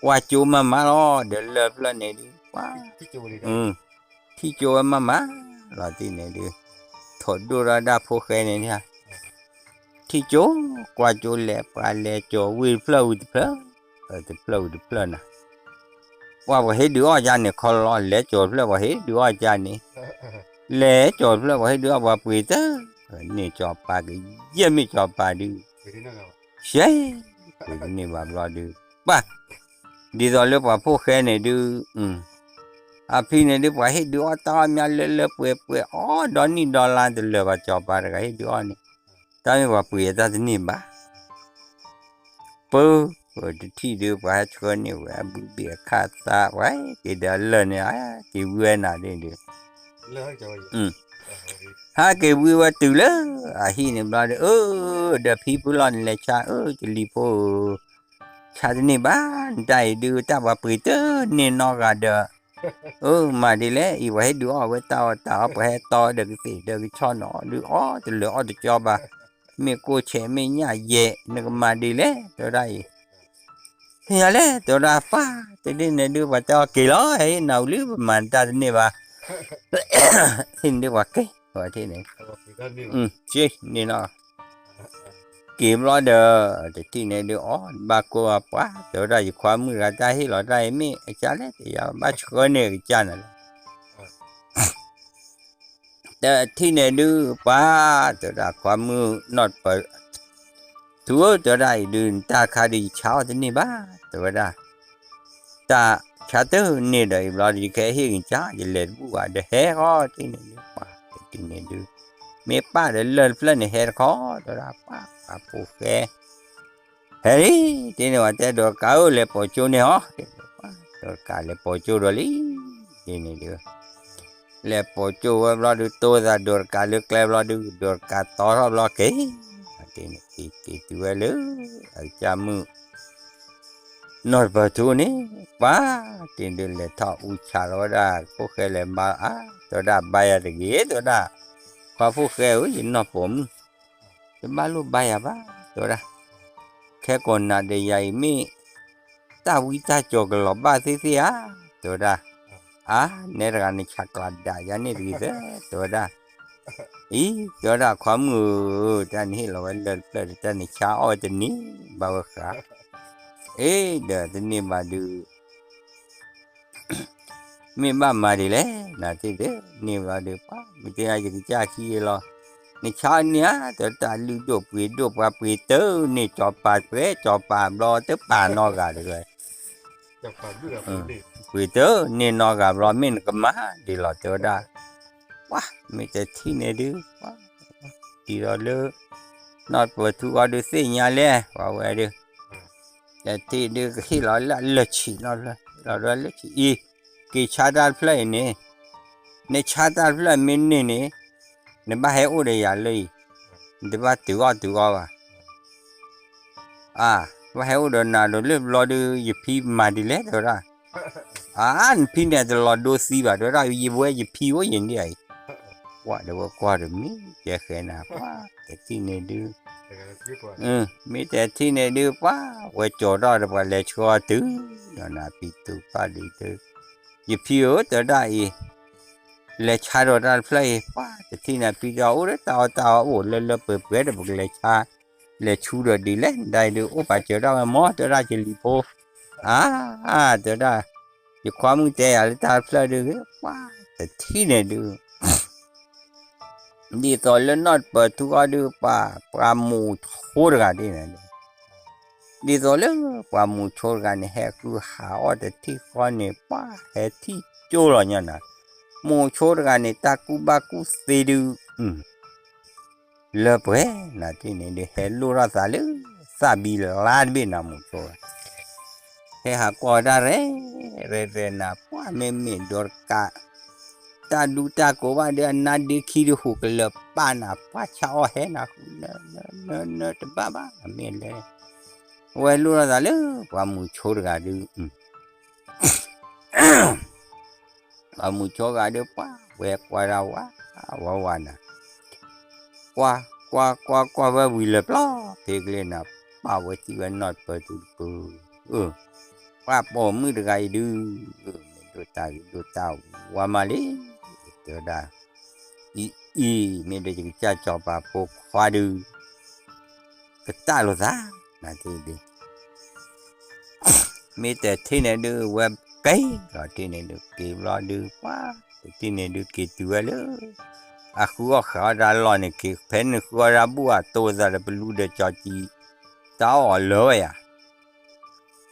ကွၢ်ကၠိမးမးလီၤ ဒီးလၢၢ်ဖျၢၣ်န့ၣ်ဒုး ပှၤ ထံၣ်ကၠိဝဲမးမးလီၤတံၢ်န့ၣ်ဒုး, ထိၣ်ဒိၣ်ထီၣ်ဒၣ်ဖိၣ်ဃဲန့ၣ် ထံၣ်ကၠိ, ကွၢ်ကၠိလဲၤ ပှၤလဲၤကၠီၤဝ့ၢ်တဖျၢၣ်ဝံၤတဖျၢၣ်, တဖျၢၣ်ဝံၤတဖျၢၣ်နၤ, ပှၤပှၤဟ့ၣ်ဒုးအီၣ်ကါန့ၣ် ခီလီၤ လဲၤကၠီၤတဖျၢၣ် ပှၤဟ့ၣ်ဒုးအီၣ်ကါန့ၣ်, လဲၤကၠီၤတဖျၢၣ် ပှၤဟ့ၣ်ဒုးအီၣ် ပှၤပှ့ၤတၢ်, န့ၢ်ကၠီၤပၤကယဲၢ်မ့ၢ်ကၠီၤပၤဒုး, ရှဲ, ပှ့ၤတန့ၢ်ဘၣ်ဘျီဒုး, ပှၤ ဒ်သိးလၢပှၤဖိၣ်ဃဲန့ၣ်ဒုး, အဖံန့ၣ်ဒုး ပှၤဟ့ၣ်ဒုးအီၣ်တၢ်အီၣ်မးလၢလၢပှဲၤပှဲၤ အီၣ်ဒီနံၣ်ဒီလါတလၢာ်ဘၣ် ကၠီၤပၤတဂၤဟ့ၣ်ဒုးအီၣ်န့ၣ်, တၢ်မ့ၢ်ပှၤပှ့ၤအတၢ်တန့ၢ်ဘၣ်, ပၢ, တထံၣ်ဒုး ပှၤဟဲဆှၢန့ၢ်ဝဲ အဘုဘ့ၣ်အခၣ်သး ပှၤက့ၤဒီးအလၢၢ်န့ၣ် က့ၤဝံဝဲနၤဒ်န့ၣ်ဒုး ဟဲက့ၤဝံဝဲတုၤလၢအဟံၣ်န့ၣ်ဘျီဒီး အၢ ဒီးဖံဖုလီၤန့ၣ်လဲၤဆါ အၢ ကလံၤဖိဧၢ, ဆါတန့ၢ်ဘၣ် နတၢ်အံၤဒုး တၢ်ပှၤပှ့ၤတန့ၢ်နီတဂၤဒီး, အၢ မၤဒ်လဲၣ် အံၤပှၤဟ့ၣ်ဒုးအီၣ်ဝဲတၢ်အီၣ်တၢ်အီ ပှၤဟဲတီဒီးကသ့ၣ်ဒီးကဆီၣ်နီၤဒုး အီၣ်တလၢာ်အီၣ်တကၠီဘၣ်, မ့ၢ်ကိၢ်ဆဲးမ့ၢ်ညၣ်ယဲၢ် နကမၤဒ်လဲၣ် တဲဝဲဒၣ်အံၤ သ့ၣ်ညါလဲၣ် တဲဝဲဒၣ်ပၢ် တဒ်န့ၣ်ဒုး ပှၤတဲအီၤက့ၤလီၤ ဟဲနၤဝံၤလံ ပမၤနတၢ်တန့ၢ်ဘၣ် ဟ့ၣ်န့ၣ်ဒုးပှၤက့ၤ ပှၤထံၣ်န့ၣ် က့ၤန့ၣ်နီၤ က့ၤဘျီဒီး တထံၣ်န့ၣ်ဒုး အီၣ်ဘၣ်ကိးအပှၤ တဲဝဲဒၣ် ယခွါမုၣ်တဂၤတၢ်ဟ့ၣ်လီၤတၢ်အံၤမ့ၢ်အကၢ်လဲၣ် တယၤဘၣ်ဆှၢန့ၢ်အကစၢ်နၤလီၤ တထံၣ်န့ၣ်ဒုး ပှၤ တဲဝဲဒၣ် ခွါမုၣ်နီၢ်တပၢၤ ထူဧၢ တဲဝဲဒၣ်အံၤဒုး နတၢ်တခါဒုး ယဆါအီၣ်တန့ၢ်ဘၣ် တဲဝဲဒၣ် တၢ်ဆါတန့ၢ်ဒီးအံၤဘျီဒုး ယကဟဲဟ့ၣ်ကစၢ် ယလဲၤတဘူၣ်ဘၣ်ဒီးဟဲဃီတန့ၣ်ဒုး ပှၤ တထံၣ်န့ၣ်ဒုး မ့ၢ်ပၢ်ဒီးလၢၢ်တဖျၢၣ်န့ၣ်ဟဲတခီ တဲဝဲဒၣ် ပှၤ ပှၤဖိၣ်ဃဲ ဟဲလံ တန့ၣ်ဝဲတဲ ဒိးတကးဧၢ လဲၤပိာ်ကၠိန့ၢ်ဟီ ဒိးတကးလဲၤပိာ်ကၠိဒီးလံ တန့ၣ်ဒုး လဲၤပိာ်ကၠိဝဲဘျီဒုး တိသးဒိးတကးလၢကျဲဘျီဒုး ဒိးတကးတီထီၣ်ဘျီက့ၤ တန့ၣ်က့ၤက့ၤတုၤဝဲလၢ အကစၢ်မုၣ် နီၢ်တပၢၤထူန့ၣ် ပှၤ တန့ၣ်ဒုး လဲၤထီၣ်အူဆးလီၤဝဲဒၣ် ဖိၣ်ဃဲလဲၤမၤအါ တဲဝဲဒၣ် ဘါယၤတဂ့ၤ တဲဝဲဒၣ် ခွါဖိၣ်ဃဲဧၢ ယနီၢ်ပိာ်မုၣ် တဘၣ်လိၣ်ဘါယၤဘၣ် တဲဝဲဒၣ် ခဲကိာ်နၤဒီးယၤအံၤမ့ၢ် တၢ်ဝံတၢ်ကၠီၤကလီၤဘၣ်သ့ၣ်သ့ၣ်ဧါ တဲဝဲဒၣ် အါ နဲတဂၤနဆးကျးဒၣ်ယၤန့ၣ်တဂ့ၤသၢ တဲဝဲဒၣ် အံၤ တဲဝဲဒၣ် ခွါမုၣ်ဧၢ တၢ်နဟ့ၣ်လီၤဝဲလၢၢ်တဖျၢၣ်ဒီး တၢ်နဆါအီၣ်ဝဲတန့ၢ်ဘၣ်ဝဲဃါ အ့ ဒီးတန့ၢ်ဘၣ်ဒုး မ့ၢ်ဘၣ်မၤဒ်လဲၣ် နၤတ့ၢ်ဒုး န့ၢ်ဘျီဒုး ပှၤ မ့ၢ်တဲယကစၢ်ခံဂ့ၤလီၤ နဆါန့ၢ်ဧါ တၢ်လုၢ်ဒိၣ်ပှ့ၤဒိၣ် ပှၤပှ့ၤတန့ၢ် ကၠီၤပၤပှဲၤ ကၠီၤပၤဘျီတပာ်နီတဂၤတဂ့ၤ ပှ့ၤတန့ၢ်နီတဂၤဘျီ မ့ၢ်နကမၤဒ်လဲၣ် တဲဝဲဒၣ် ပှၤ မ့ၢ်တထံၣ်န့ၣ်ဒုး ပှၤ ဒ်သိးလၢ နီၢ်တပၢၤထူအီၤဒုးသ့ၣ်ညါလဲၣ် ပှၤဝဲဒုး တထံၣ်ဒုးကဟ့ၣ်လီၤလၢအလၢၢ်ဆံးနီတဖျၢၣ် ဟ့ၣ်လီၤဒီးလၢၢ်ဆံးအံၤ က့ၤဆါတၢ်တဖျၢၣ်အံၤန့ၣ် နဆါတၢ်တဖျၢၣ်မ့ၢ်န့ၢ်န့ၣ် နဘၣ်ဟဲအိၣ်ဒီးယၤလၢအံၤ နတဘၣ်တုၤအီၣ်တုၤအီဘၣ် အါ ဘၣ်ဟဲအိၣ်ဒီးနၤဒီးလၢဘျီဒုး ယဖံမၤဒ်လဲၣ်တဲဝဲဒၣ် အါ နဖံန့ၣ်တလီၤဒိသံဘၣ်တဲဝဲဒၣ် ယဝဲယဖံအိၣ်ယၤဒ်အံၤ ပှၤဒီးဝဲကွၢ်ဒီးမ့ၢ်ကဲဃဲနၤ ပှၤ တထံၣ်န့ၣ်ဒုး မ့ၢ်တထံၣ်န့ၣ်ဒုး ပှၤ ဝဲကၠီၤထီၣ်ဒီးပှၤလဲၤဆှၢအီၤတုၤ ဒီးနၤဖံတူၤဖၣ်ဒုး ယဖံဧၢ တဲဝဲဒၣ်အံၤ လဲၤဆါဒီးတၢ်တဖျၢၣ်အံၤ ပှၤ တထံၣ်န့ၣ်ဖံဒီးအိၣ်လၢတၢ်အီၣ်တၢ်အီအိၣ်လၢလၢပှဲၤပှဲၤဒီး ပကလဲၤဆါ လဲၤဆူဒီးဒ်လဲၣ် နဒၣ်အံၤဒုး အိၣ်ပာ်စၢၤဒၣ်ဝဲမၢ တဲဝဲဒၣ် ကလံၤဖိ အါ တဲဝဲဒၣ် ယခွါမုၣ်တဲယၤလၢတၢ်တဖျၢၣ်ဒုး ပှၤ တထံၣ်န့ၣ်ဒုး ဒ်သိးလၢနီၢ်တပၢၤထူအီၤဒုး ပှၤ ပှၤမူးဆိတဂၤဒ်န့ၣ် ဒ်သိးလၢပှၤမူးဆိတဂၤန့ၣ် ဟဲဃုဟးအီၣ်တထံၣ်ဃီန့ၣ် ပှၤဟဲထံၣ်ကၠိလီၤညါနၤ, မူးဆိတဂၤန့ၣ် တၢ်ကူၣ်ဘၣ်ကူၣ်သ့ဒုး လၢပှဲၤနၤတ့ၢ်န့ၣ်ဒုး ဟဲလိၣ်ထီၣ်သးလၢ သၣ်ဘံလါတဘ့ၣ်နၤ မူးဆိ ဟဲဟးကွၢ်ဝဲဒၣ်ရဲၣ် ရဲၣ်ရဲၣ်နၤ ပှၤမ့မ့ၢ်ဒိးတကး တၢ်ဒူတၢ်ကိးဘၣ်ဒီး အနါဒ့ခံဒုးဟူးကလၢာ်ပာ်နၤ ပှၢ်ဆါအီၣ်ဟဲနၤဃုာ် နနနတဘၣ်ဘၣ် မ့ၢ်လဲၣ် ဝဲလိၣ်ထီၣ်သးလၢပှၤမုၢ်ဆိတဂၤဒုး ပှၤမုၢ်ဆိဂၤဒီး ပှၤဝဲကွၢ်ဒၣ်ဝး ဝးဝးနၤ, ကွၢ် ကွၢ် ကွၢ် ကွၢ်ဝဲဝံၤလၢပျီ ဖဲကလ့နၤ, ပၢ်ဝဲစံးဝဲနီၢ်ပၢၢ်ထူတပူၤ, ပှၤပိာ်မုၣ်တဂၤအံၤဒုး မ့ၢ်ဒိၣ်တၢ်ဂ့ၤဒိၣ်တၢ်ဝါမးလံ, တဲဝဲဒၣ်, အံၤအံၤ မ့ၢ်ဒီးယကစၢ်စီၤပၤဖိခွါဒုး ကတၢ်လိာ်သး နၤသ့ၣ်ဒုး မ့ၢ်တထံၣ်န့ၣ်ဒုး ဝဲက့ၤလီၤတထံၣ်န့ၣ်ဒုး က့ၤဘျီဒုး ပှၤတထံၣ်န့ၣ်ဒုး က့ၤတုၤဝဲလၢ အဃုအီၣ်ဃုအီၣ်တၢ်လီၢ်န့ၣ် ဖဲန့ၣ်ဃုအီၣ်တၢ်ဘူၣ်အတိသးဒီး ပလူဒီးကၠီကံ တၢ်အီၣ်အီၤလၢဝဲယၤ,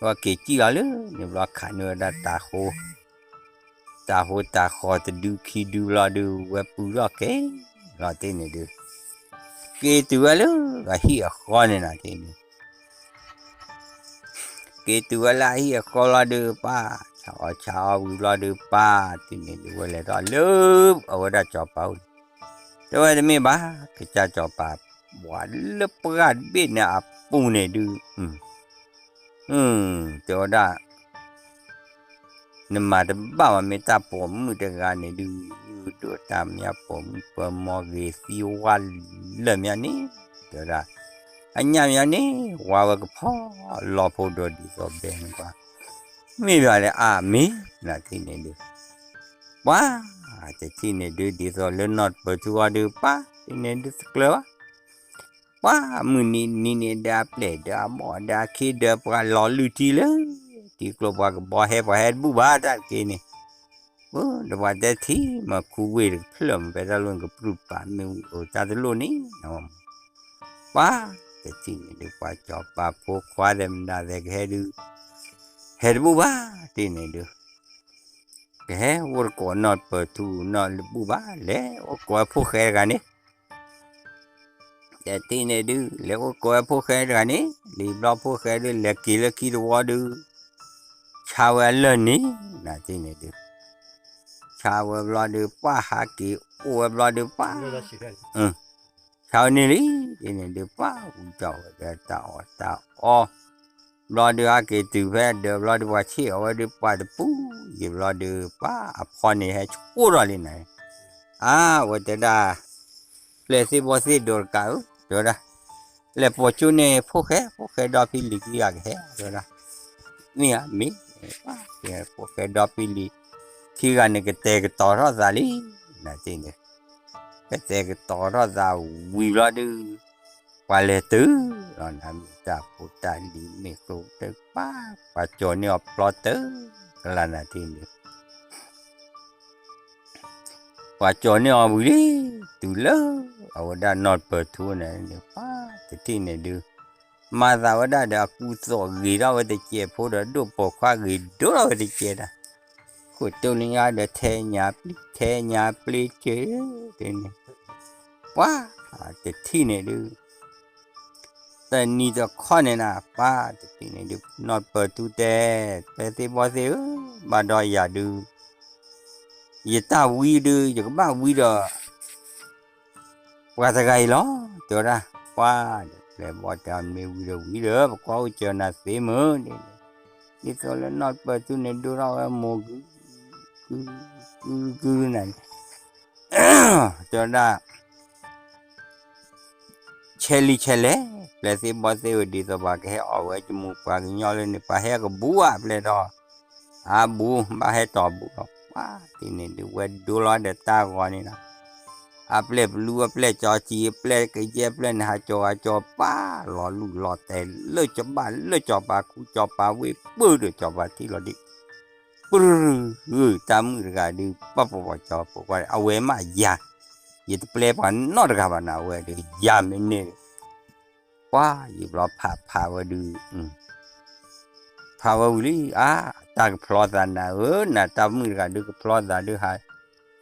ဝဲက့ၤစံၣ်လီၤလၢန့ၣ်ဘျီ ခးန့ၢ်ဝဲဒၣ်တၤဃိ တၤဟိတၤဃီတဒုခံဒုဘျီဒုး ဝဲပုၢ်ထီၣ်က့ၤလီၤတထံၣ်န့ၣ်ဒုး က့ၤတုၤဝဲလၢအဟံၣ်အဃီန့ၣ်နၤတထံၣ်န့ၣ် က့ၤတုၤဝဲလၢအဟံၣ်အဃီလီၤဒုး ပၢ်ဆါအီၣ်ဆါအီၣ်ဝံၤဘျီဒုး ပၢ်တထံၣ်န့ၣ်ဒုး ဝဲလဲၤထီၣ်လၢအဝဲဒၣ်စီၤပၤအိၣ်န့ၣ်, တဲဝဲတမ့ၢ်ဘၣ် ကစၢ်စီၤပၤ ပှၤလၢပှၢ်တဘ့ၣ်န့ၣ်အပူၤန့ၣ်ဒုး တဲဝဲဒၣ် နမၤတဘၣ်ဘၣ်မ့ၢ်တၢ်ပိာ်မုၣ်တဂၤန့ၣ်ဒုး ဒိၣ်တၢ်မ့ၢ်ပိာ်မုၣ်ပၢမီဂ့ၤသံဝါလၢာ်မ့ၢ်န့ၣ် တဲဝဲဒၣ်, အညၣ်မ့ၢ်န့ၣ် ဝါဝဲကဖီလီၤဖိဒီးဒ်သိးဘဲန့ၣ်ကွၢ်, မ့ၢ်ဘၣ်လၢအမ့ၢ်နၤတထံၣ်န့ၣ်ဒုး ပှၤတထံၣ်န့ၣ်ဒုး ဒ်သိးလၢနီၢ်ပၢၢ်ထူအီၤဒုး ပၢ်တထံၣ်န့ၣ်ဒုးသကျၢၤဘၣ် ပှၤမုၢ်နံၤနံၤန့ၣ်ဒီးအပျဲၢ်ဒီးအဘီၣ်ဒီးအခ့ဒီးပှၤလီၤလုၢ်ထံလၢ ထံကျိပှၤကဘီဟဲပှၤဟဲတဘူၣ်ဘၣ်တၢ်တက့ၢ်န့ၣ်, ပှၤဒီးပှၤတဲထံမၤခူဝ့ၢ်တကဖျၢၣ်မး ဖဲတၢ်လိၣ်န့ၣ်ကပြုၢ်ပာ်မ့ၢ်ဝံၤအိၣ်တၢ်တလိၣ်န့ၣ်, ပှၤတထံၣ်န့ၣ်ဒုး ပှၤစီၤပၤဖိခွါသဲးမနုၤသဲးကဟဲဒုး ဟဲတဘူၣ်ဘၣ်တထံၣ်န့ၣ်ဒုး ကဟဲအိၣ်တကိးနီၢ်ပၢၢ်ထူနီၢ်တဘူၣ်ဘၣ် လဲၤအိၣ်ကိးဝဲဖိၣ်ဃဲတဂၤန့ၣ် တထံၣ်န့ၣ်ဒုး လဲၤအိၣ်ကိးဝဲဖိၣ်ဃဲတဂၤန့ၣ် လံာ်ဘျီဖိၣ်ဃဲဒုး လဲၤက့ၤလၢခံတဝီဒုး ဆါဝဲအလၢၢ်န့ၣ် နၤတထံၣ်န့ၣ်ဒုး ဆါဝဲဘျီဒုး ပှၤဟးက့ၤအိၣ်ဝဲဘျီဒုး ပှၤ ဆါဝဲန့ၣ်လံ တထံၣ်န့ၣ်ဒုး ပှၤဝံၤဒီးဝဲဒီးတၢ်အီၣ်တၢ်အီ ဘျီဒုးဟဲက့ၤတုၤဖဲဒၢးဘျီဒုး ပှၤဆ့ၣ်အီၤဝဲဒုး ပှၤတပူၤယံၤဘျီဒုး ပှၤအဖီန့ၣ်ဟဲဆှိၣ်ထီၣ်လံနၤ, အါ ဝဲတဲဒၣ် ပျဲၢ်သ့ၣ်ဘီၣ်သ့ၣ်ဒိးတကးဧၢ တဲဝဲဒၣ်, လဲၤပိာ်ကၠိန့ၣ် ဖိၣ်ဃဲ ဖိၣ်ဃဲဒီဖံလံၤခံဂၤကဟဲ တဲဝဲဒၣ်, မ့ၢ်ဧါ မ့ၢ် ဖိၣ်ဃဲဒီဖံလံၤ ခံဂၤန့ၣ်ကတဲာ်ကတီၤထီၣ်သးလံ နၤတထံၣ်န့ၣ် ကတဲာ်ကတီၤထီၣ်သးဝံၤဘျီဒုး ပှၤလဲၤတုၤလီၤနၤ မ့ၢ်တၢ်ဖိတၢ်လံၤမ့ၢ်ကျိတပၢ် ပှၤကၠီၤန့ၢ်အီၤပျီတၢ်ကလၤနၤတထံၣ်န့ၣ် ပှၤကၠီၤန့ၢ်အီၤဝံၤလံ တုၤလၢ အဝဲဒၣ်နီၢ်ပၢၢ်ထူန့ၣ်န့ၣ် ပှၤတထံၣ်န့ၣ်ဒုး မၤသးဝဲဒၣ်ဒီးအကူအသိးဂ့ၤထီၣ်ဝဲတစဲးဖိဒီး ဒိၣ်ပိာ်ခွါဂ့ၤဒိၣ်ထီၣ်ဝဲတစဲးဒၣ်, ခိၣ်တိၢ်လၢညါဒီးထဲညါပျံၤ ထဲညါပျံၤစ့ၢ် တထံၣ်န့ၣ်, ပှၤတထံၣ်န့ၣ်ဒုး တနံၤတခီန့ၣ်နၤ ပှၤတထံၣ်န့ၣ်ဒုး နီၢ်ပၢၢ်ထူတဲ, ပျဲၢ်သ့ၣ်ဘီၣ်သ့ၣ်ဧၢ, ဘၣ်ဒီးယၤဒုး ယတၢ်ဝံဒုး ယကဘၣ်ဝံဒီး ပှၤတဂၤအံၤလီၤ, တဲဝဲဒၣ်, ပှၤဒီး ပျဲၢ်ဘီၣ်တဲ မ့ၢ်ဝံဒီးဝံဒီး ပကွၢ်အိၣ်စၢၤနၤသ့မုၢ်, ဒ်သိးလၢနီၢ်ပၢၢ်ထူန့ၣ်ဒိၣ်ထီၣ်ဝဲမိၢ် ကု ကု ကုနၤန့ၣ် တဲဝဲဒၣ် ဆဲးလံာ်ဆဲးလဲၣ်, ပျဲၢ်သ့ၣ်ဘီၣ်သ့ၣ်ဧၢ, ဒ်သိးပှၤကဟဲအီၣ်ဝဲယမိၢ်ပှၤကညီလၢန့ၣ် ပှၤဟဲကဘူးဧါ ပျဲၢ်ဒီး, အဘူး ဘၣ်ဟဲတီၤဘူးလီၤ, ပှၤတထံၣ်န့ၣ်ဒုး ဝဲဒိလီၤဒီးတၢ်ဂီၤန့ၣ်လီၤ, အပျဲၢ်ပလူ အပျဲၢ်ကၠီကံ အပျဲၢ်ကယဲၢ် အပျဲၢ်န့ၣ် ဟးကၠီၤဟးကၠီၤ ပှၤလီၤလူၢ်လီၤတဲာ်လၢစီၤပၤ လၢစီၤပၤခူ စီၤပၤဝ့ၢ်ပၢၢ်ဒီးစီၤပၤထံၣ်လီၤဒုး ပရူၤ တၢ်မုၣ်တဂၤဒုး ပှၤပိာ်ပှၤကၠီၤပိာ်ပှၤ အဝဲမးယၤ, ယတပျဲပှၤနီတဂၤဘၣ်နၤ အဝဲဒီး ယၤမ့ၢ်န့ၢ်ဒီး ပှၤယံာ်ဘျီဖးဖးဝဲဒုး, ဖးဝဲဝံၤလံ အါ တၢ်ကဖျီသးနၤဧၢ, နၤတၢ်မုၣ်တဂၤဒုးကဖျီသးဒုးဟး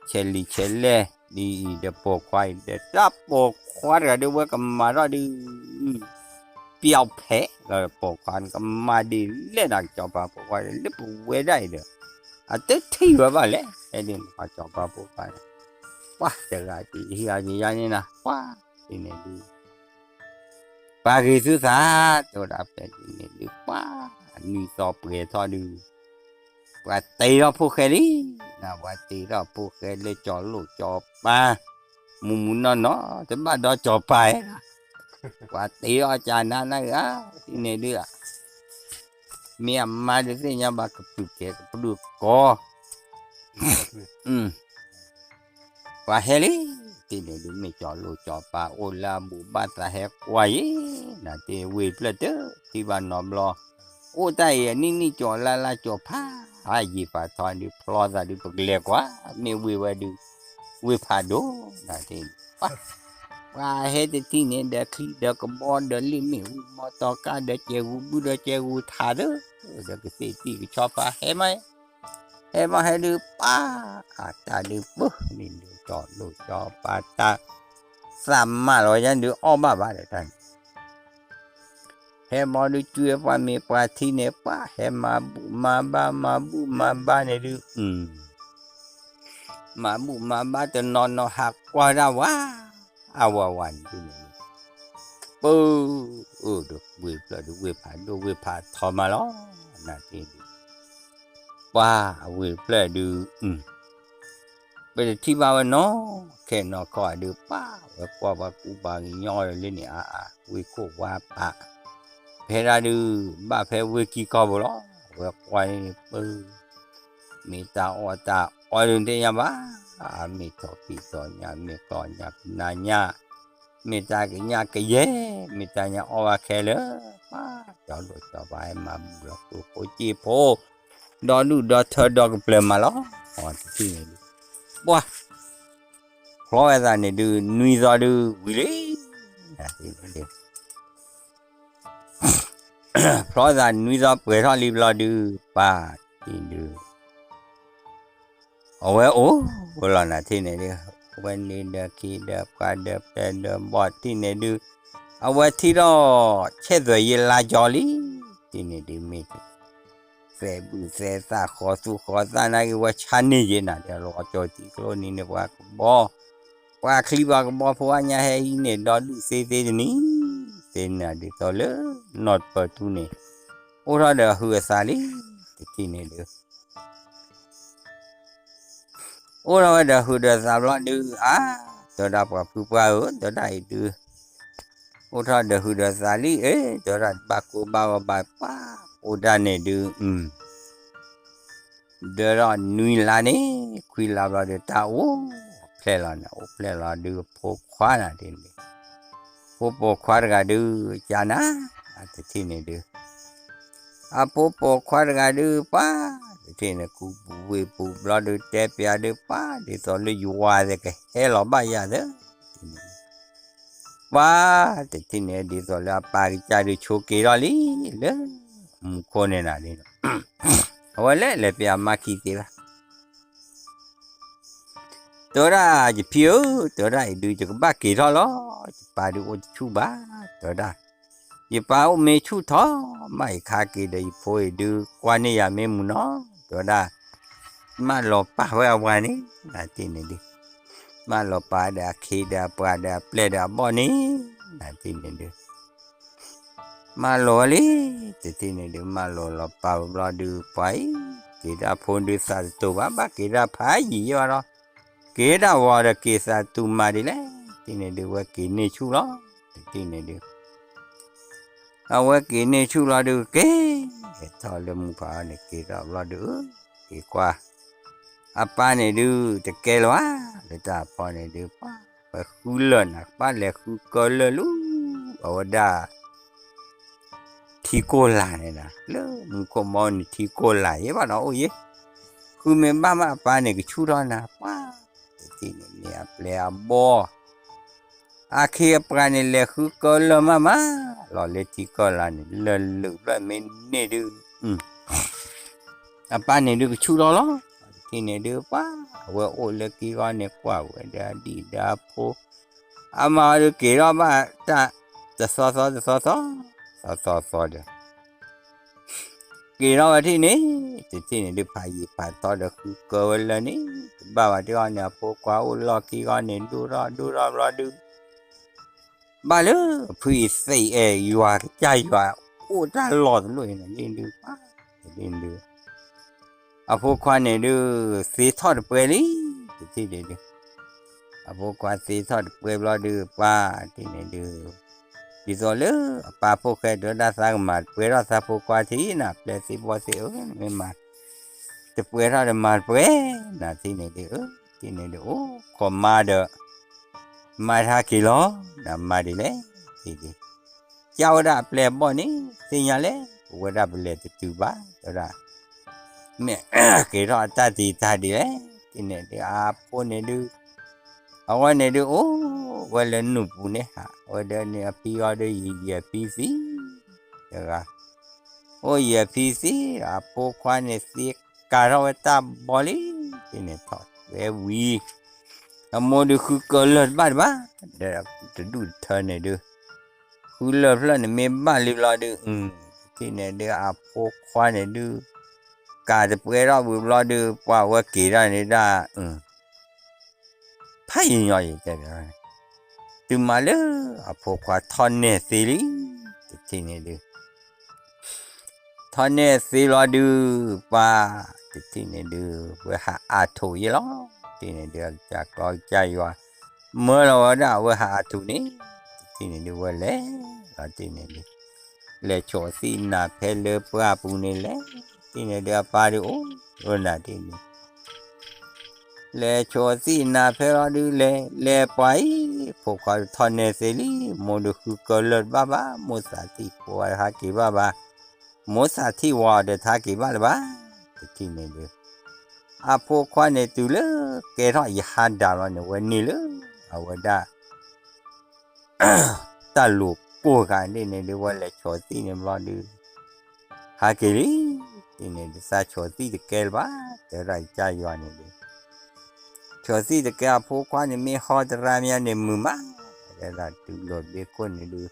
ဆဲးလံာ်ဆဲးလဲၣ် ဒ်အံၤဒီးပိာ်ခွါအံၤဒီး တၢ်ပိာ်ခွါတဂၤဒုး ဝဲကမၤထီၣ်ဒုး ပျီဖဲးလီၤ ပိာ်ခွါန့ၣ် ကမၤဒ်လဲၣ်နၤ ကစီၤပၤပိာ်ခွါဒီး လၢပဝဲဒၣ်အံၤဒီး အတထံၣ်ဝဲဘၣ်လဲၣ် ဟဲဒ်န့ၣ် ပှၤစီၤပၤဖိခွါန့ၣ်, ပှၤတဂၤတဟံးအီၤယယါန့ၣ်နၤ ပှၤ, ဒ်န့ၣ်ဒုး ပှၤဂ့ၤသုသး တဲဝဲဒၣ်ဖဲဒ်န့ၣ်ဒုး ပှၤ, နွံသီပှဲၤထီၣ်ဒုး ပှၤတ့ထီၣ်ဖိၣ်ဃဲလံ, နပှၤတ့ထီၣ်ဖိၣ်ဃဲလၢကၠီၤလိၣ်ကၠီၤပၤ, မူးမူးနီၢ်နီၢ် တဘၣ်ဒီးကၠီၤပၤဧါ, ပှၤတ့ထီၣ်ကၠးနါနဂၤ ဒ်န့ၣ်ဒုး မ့ၢ်အမါဒုးသ့ၣ်ညါဘၣ် ကပုာ်ကဲကပြုၢ်ကီၤ, ပှၤဟဲလံ, ဒ်န့ၣ်ဒုး မ့ၢ်ကၠီၤလိၣ်ကၠီၤပၤအိၣ်လၢအဘူၣ်ဘၣ်သးဟဲကွၢ်ယံၤ, နတ့ဝ့ၢ်ဖျၢၣ်တထံၣ်ဘၣ်နီတဘျီ, အိၣ်တၢ်အံၤအနံၣ်နံၣ်ကၠီၤလါလါကၠီၤဖး, ယံာ်ဖးထီဒုး ဖျီသးဒုး ပကလဲၤကွၢ်, မ့ၢ်ဝ့ၢ်ဝဲဒုး ဝ့ၢ်ဖးဒိၣ်, နတ့ ပှၤဟဲတထံၣ်န့ၣ် ဒီးချံဒီးကဘီဒီးလ့ၣ်မ့ၣ်အူမီတီကါဒီးကဲဂူၤဘုဒီးကဲဂူၤထးသၢ, ဒီးကသ့ၣ်တံၢ်ကဆီဖး ဟဲမး, ဟဲမးဟဲဒုးပၢ်, အတၢ်ဒုးပၢ်န့ၣ်ဒုး ကၠီၤလိၣ်ကၠီၤပၤတၢ်, သးမၤလီၤယါဒုးအီၣ်ဘၣ်ဘၣ်ဒီးတၢ်န့ၣ် ဟဲမးဒုး ကွၢ်ပှၤမ့ၢ်ပှၤထံန့ၣ် ပှၤဟဲမၤဘူၣ်မၤဘါ မၤဘူၣ်မၤဘါန့ၣ်ဒုး မၤဘူၣ်မၤဘါတနီၤနီၤ ဟးကွၢ်ဒၣ်ဝဲ အဝဲဝဲန့ၣ်ဒုးန့ၣ် ပၢ်, အၢ ဒီးဝ့ၢ်ဖျၢၣ်ဒုး ဝ့ၢ်ဖးဒိၣ် ဝ့ၢ်ဖးထီမးလီၤ, နၤတ့ၢ်ဒုး ပှၤအဝ့ၢ်ဖျၢၣ်ဒုး ပတထံၣ်ဘၣ်ဝဲနီၢ်ခဲနီၢ်ခီဒုး ပှၤဝဲကွၢ်ပှၤကူပှၤကညီဒီးလၢန့ၣ်အါအါ ဝ့ၢ်ခိၣ်ဝါပာ်, ဖဲဒၣ်ဒုး ဘၣ်ဖဲဝ့ၢ်ကံၢ်ကီၢ်ပူၤလီၤ, ဝဲကွၢ်န့ၣ်ပၢ်, မ့ၢ်တၢ်အီၣ်တၢ်အီဒုးတသ့ၣ်ညါဘၣ်, မ့ၢ်ထီၣ်ဖံးထီၣ်ညၣ် မ့ၢ်ကျီၢ်ညၣ်ပနၢ်ညၣ် မ့ၢ်တၢ်ကညၣ်ကယဲၢ် မ့ၢ်တၢ်ညၣ်အီၣ်ဘၣ်ခဲလၢာ်, ပှၤ ကၠီၤလိာ်ကၠီၤပၤဟဲမၤဘူၣ်လီၤ ကျိၣ်ဖိစ့ဖိ, ဒီဒူၣ်ဒီထၢဒီကပျၢၤမးလီၤ, အတထံၣ်န့ၣ်ဒုး ပှၤ ဖျီဝဲသးန့ၣ်ဒုး နွံသီဒုး ဝံၤလံ, ဖျီသးနွံသီပှဲၤထီၣ်လံဘျီဒုး ပၢ်တ့ၢ်ဒုး အဝဲအိၣ်လီၤနၤတ့ၢ်န့ၣ်ဒုး အဝဲန့ၣ်ဒီးခ့ဒီးပှၤဒီးပဲဒီးဘီၣ်တ့ၢ်န့ၣ်ဒုး အဝဲထံၣ်ထီၣ် ဆဲးသွဲးယ့လါကၠီလံ, တ့ၢ်န့ၣ်ဒုးမ့ၢ် သဲးဘူၣ်သဲးသၣ် ဃီၤသူဃီၤသၣ်နာ်က့ၤ ဝဲဆါန့ၢ်ယ့နၤ လီၤကၠီၤတံၤကျိနံၤန့ၣ် ပှၤကဘီ ပှၤချံပှၤကဘီဖိအညါဟဲဟံးန့ၢ်ဒီဒူၣ်သ့သ့တနံၤ သ့နၤဒ်သိးလၢ နီၢ်တပၢၢ်ထူန့ၣ် အိၣ်ထီၣ်ဒီးအဟုးအသးလံ, တထံၣ်န့ၣ်ဒုး အိၣ်ထီၣ်ဝဲဒီးဟုးဒီးသးဘျီဒုး အါ တဲဝဲဒၣ်ပှၤဖုပှၢ်ဧၢ တဲဝဲဒၣ်အံၤဒုး အိၣ်ထီၣ်ဒီးဟုးဒီးသးလံ အ့ တဲဝဲဒၣ်တဘၣ်ကိၢ်ဘၣ်ဂီၤဘၣ်ပှၤ အိၣ်ဒၣ်န့ၣ်ဒုး ဒၢထီၣ်နွံလါန့ၣ် ခွံလါဘျီဒုး တၢ်အိၣ်ဖျဲၣ်လီၤန့ၣ် အိၣ်ဖျဲၣ်လီၤဒုး ဖိခွါနၤဒ်န့ၣ် ဖိပိာ်ခွါတဂၤဒုး ကနၤ အတထံၣ်န့ၣ်ဒုး အဖိပိာ်ခွါတဂၤဒုး ပှၤ တထံၣ်န့ၣ် ကူပူၤဝ့ၢ်ပူၤဘျီဒုး တဲပျးဒုး ပှၤ ဒ်သိးလၢယွၤသကဟဲလီၤဘၣ်ယၤသၢ ပှၤ တထံၣ်န့ၣ် ဒ်သိးလၢအပၢ်ကစၢ်ဒုး ဆိးက့ၤထီၣ်လံ လၢမူခိၣ်န့ၣ်နၤဒ်န့ၣ် အဝဲလဲၤလဲၤပျးမါခံသ့ဘၣ် တဲဝဲဒၣ် ယဖံဧၢ တဲဝဲဒၣ်အံၤဒုး ယကဘၣ်က့ၤထီၣ်လီၤ ယပၢ်ဒုးအိၣ်တဆူၣ်ဘၣ် တဲဝဲဒၣ် ယပၢ်အိၣ်မ့ၢ်ဆူၣ်ထီၣ် မ့ၢ်ယခါက့ၤဒီးယဖိအံၤဒုး ကွၢ်န့ၢ်ယၤမ့ၢ်မုာ်နီၤ တဲဝဲဒၣ် မၢလီၤပာ်ဝဲအဝၤန့ၣ် နၤတ့ၢ်န့ၣ်ဒုး မၢလီၤပာ်ဒီးအခ့ဒီးအပှၤဒီးအပျဲၢ်ဒီးအဘီၣ်န့ၣ် နၤတ့ၢ်န့ၣ်ဒုး မၢလီၤဝဲလံ တထံၣ်န့ၣ်ဒုး မၢလီၤလီၤပာ်ဝဲဘျီဒုး ပှၤအံၤ က့ၤဒၣ်ဖိဒုးသးတတူာ်ဘၣ် ဘၣ်က့ၤဒၣ်ဖးယံာ်ယံာ်ဘၣ်ဒီး က့ၤဒၣ်ဝီဒီးက့ၤသးတူာ်မးဒ်လဲၣ် တထံၣ်န့ၣ်ဒုး ဝဲက့ၤန့ၢ်ဆူၣ်လီၤ တထံၣ်န့ၣ်ဒုး အဝဲက့ၤန့ၢ်ဆူၣ်လီၤဒုး က့ၤထီၣ်လၢမူဖးအီၤန့ၣ် က့ၤထီၣ်ဘျီဒုး က့ၤကွၢ် အပၢ်န့ၣ်ဒုး တကဲလၢၤဘၣ် လၢတၢ်ဖီန့ၣ်ဒုး ပှၤ ဝဲဃုလၢာ်နၤ ပၢ်လဲၤဃုကၢလၢာ်လံ အဝဲဒၣ် ထံကိၢ်လာ်န့ၣ်နၤ လၢမူခိၣ်ဘီန့ၣ် ထံကိၢ်လာ်ယဲဘၣ်ဒီးအိၣ်ယဲ ဃုမ့ၢ်ဘၣ်မးအပၢ်န့ၣ် ကဆူၣ်ထီၣ်နၤ ပှၤ တထံၣ်န့ၣ်မ့ၢ်အပျဲၢ်အဘီၣ် အခ့အပှၤန့ၣ် လဲၤဃုကၢလၢာ်မးမး လီၤလၢထံကိၢ်လာ်န့ၣ် လၢာ်လၢာ်ဘျီမ့ၢ်န့ၢ်ဒုး အပၢ်န့ၣ်ဒုးကဆူၣ်ထီၣ်လီၤ တထံၣ်န့ၣ်ဒုး ပှၤ အဝဲအိၣ်လၢခံဂီၢ်န့ၣ် ကွၢ်ဝဲဒီးအဒံၣ်ဒီးအဖိ အမၤအီၤဒုးက့ၤထီၣ်ဘၣ်တၢ် တသီသီတသီသီ သီသီသီဒီး က့ၤထီၣ်ဝဲထံၣ်န့ၣ် တထံၣ်န့ၣ်ဒုး ဖးယံာ်ဖးထီဒီးဃုကၢဝဲလၢန့ၣ် တဘၣ်ဘၣ်တဂီၢ်န့ၣ် အဖိခွါအိၣ်လီၢ်ခံဂီၢ်န့ၣ် ဒိၣ်ထီၣ်ဒိၣ်ထီၣ်ဘျီဒုး ဘၣ်လၢဖုအံၤသ့အဲၣ်ယွၤကစၢ်ယွၤ အိၣ်တၢ်လီၢ်တလိၣ်အံၤန့ၣ်ဒုး ပှၤတထံၣ်န့ၣ်ဒုး အဖိခွါန့ၣ်ဒုး သ့ထီၣ်တပှဲၤလံ တထံၣ်န့ၣ်ဒုး အဖိခွါသ့ထီၣ်တပှဲၤဘျီဒုး ပှၤတထံၣ်န့ၣ်ဒုး ဒ်သိးလၢအပၢ်ဖိၣ်ဃဲတဲဝဲဒၣ် သးကမၤတပှဲၤထီၣ်သးဖိခွါထံၣ်နၤ ပျဲၢ်သ့ၣ်ဘီၣ်သ့ၣ်ဧၢ နမ့ၢ်မၤတပှဲၤထီၣ်ဒီးမၤတပှဲၤ နၤတထံၣ်န့ၣ်ဒုး တထံၣ်န့ၣ်ဒုး အိၣ်ခိးမါဒီး မၤတဟါက့ၤလီၤ နမၤဒ်လဲၣ် တထံၣ်ဒုး ကၢ်ဝဲဒၣ်အပျဲၢ်အဘီၣ်န့ၣ် သ့ၣ်ညါလဲၣ် ပဝဲဒၣ်ပလဲၤတတုၤဘၣ် တဲဝဲဒၣ် မ့ၢ်က့ၤထီၣ်အတၢ်တံာ်တာ်ဒ်လဲၣ် တထံၣ်န့ၣ်ဒုး အဖိန့ၣ်ဒုး အဝဲန့ၣ်ဒုး အိၣ်ဝဲလၢနူၢ်ပူၤန့ၣ် ဟးဝဲဒၣ်န့ၣ် အဖံအီၤဒုး ယံာ်ယံာ်အဖံသံ တဂၤ အိၣ်ယံာ်အဖံသံ အဖိခွါန့ၣ်သ့ကၤထီၣ်ဝဲတၢ်ဘီလံ တထံၣ်န့ၣ်ထီၣ်ဝဲဝံၤ အမိၢ်ဒုးဃုကၢလၢၢ်တဘၣ်တဘၣ် ဒီးတဒူၣ်တထၢန့ၣ်ဒုး ဃုလၢၢ်ဖျၢၣ်န့ၣ်မ့ၢ်ဘၣ်လံဘျီဒုး တထံၣ်န့ၣ်ဒုး အဖိခွါန့ၣ်ဒုး ကၤတပှဲၤထီၣ်ဝံၤဘျီဒုး ပှၤဝဲက့ၤထီၣ်န့ၣ်ဒၣ် ဖးယံာ်ညီယံာ်တဲ တုၤမးလၢအဖိခွါထီၣ်နဲၣ်သ့လံ တထံၣ်န့ၣ်ဒုး ထီၣ်နဲၣ်သ့လီၤဒုး ပှၤတထံၣ်န့ၣ်ဒုး ဝဲဟးအါထူးယဲလီၤ တထံၣ်န့ၣ်ဒုး အကစၢ်ကျီကစၢ်ယွၤ မၢလီၤဝဲဒၣ်အဝဲဟးအါထူးန့ၣ် တထံၣ်န့ၣ်ဒုး ဝဲလဲၤလီၤတထံၣ်န့ၣ်ဒုး လဲၤဆိးသံၣ်နၤဖဲလၢပှၢ်ပူၤန့ၣ်လဲၣ် တထံၣ်န့ၣ်ဒုး အပၢ်ဒုးအိၣ်ဝဲနၤတထံၣ်န့ၣ် လဲၤဆိးသံၣ်နၤဖဲလီၤဒုးလဲၤ လဲၤပှၤအံၤ ဖိခွါဒုးထီၣ်နဲၣ်သ့လံ မိၢ်ဒုးဃုကၢလၢၢ်တဘၣ်ဘၣ် မိၢ်သးထံၣ်ဖိဝဲတဟါက့ၤဘၣ်ဘၣ် မိၢ်သးထံၣ်ဝဲအီၤဒီးတဟါက့ၤဘၣ်လၢၤဘၣ် တထံၣ်န့ၣ်ဒုး အဖိခွါန့ၣ်တုၤလၢကဲထီၣ်ယဟါဒၣ်လီၤန့ၣ် ဝဲန့ၢ်လၢ အဝဲဒၣ် တၢ်လိာ်ကိၢ်ဃာ်ဒ်န့ၣ်ဒုး ဝဲလဲၤဆိးသံၣ်န့ၣ်ဘျီဒုး ဟါက့ၤလံ တထံၣ်န့ၣ်ဒုး သးဆိးသံၣ်တကဲလၢၤဘၣ် တဲဝဲဒၣ်ကစၢ်ယွၤန့ၣ်ဒုး ဆိးသံၣ်တကဲအဖိခွါန့ၣ် မ့ၢ်ဟီတရါမးန့ၣ်မုာ်မး တဲဒၣ်တုၤလီၤဘ့ၣ်ခိၣ်န့ၣ်ဒုး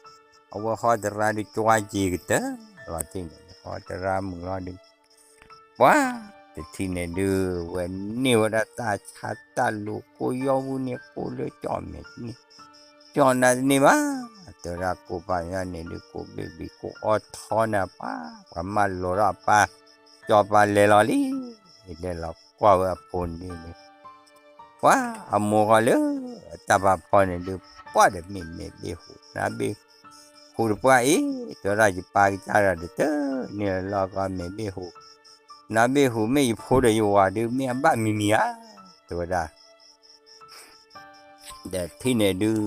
အဝဲဟီတရါဒုးကွၢ်က့ၤကတၢၢ်လီၤတထံၣ်န့ၣ် ဟီတရါမုာ်လီၤဒုး ပှၤတထံၣ်န့ၣ်ဒုး ဝဲန့ၢ်ဝဲဒၣ်တၢ်ဆါတၢ်လိာ်ကိၢ်ယီၢ်ဝူန့ၣ် ကိၢ်လၢကၠီၣ်မဲာ်တန့ၢ် ကၠီၣ်နၤတန့ၢ်ဘၣ် တဲဝဲဒၣ်ကိၢ်ပာ်ညါန့ၣ်ဒုး ကိၢ်ဘ့ၣ်ဘံၤကိၢ်အီၣ်ထီနၤပှၤ ပှၤမၢလီၤထီၣ်အပၢ် ကၠီပၢ်လဲၤလီၤလံ လဲၤလီၤကွၢ်ဝဲအဖိန့ၣ်န့ၣ် ပှၤအမိၢ်ဃီလၢ တၢ်ပာ်ဖီန့ၣ်ဒုး ပှၤဒီးမ့ၢ်မဲာ်ဘ့ၣ်ဟူး နါဘ့ၣ်ဟူးတပှၢ်အံၤ တဲဝဲဒၣ်ယပၢ်ကစၢ်ဒီးတတၢၢ်န့ၣ်လီၤကီမဲာ်ဘ့ၣ်ဟူး နါဘ့ၣ်ဟူးမ့ၢ်ယဖိဒီးယဝၤဒုး မ့ၢ်အဘၣ်မံၤမံၤဧါ တဲဝဲဒၣ် ဒီးတထံၣ်န့ၣ်ဒုး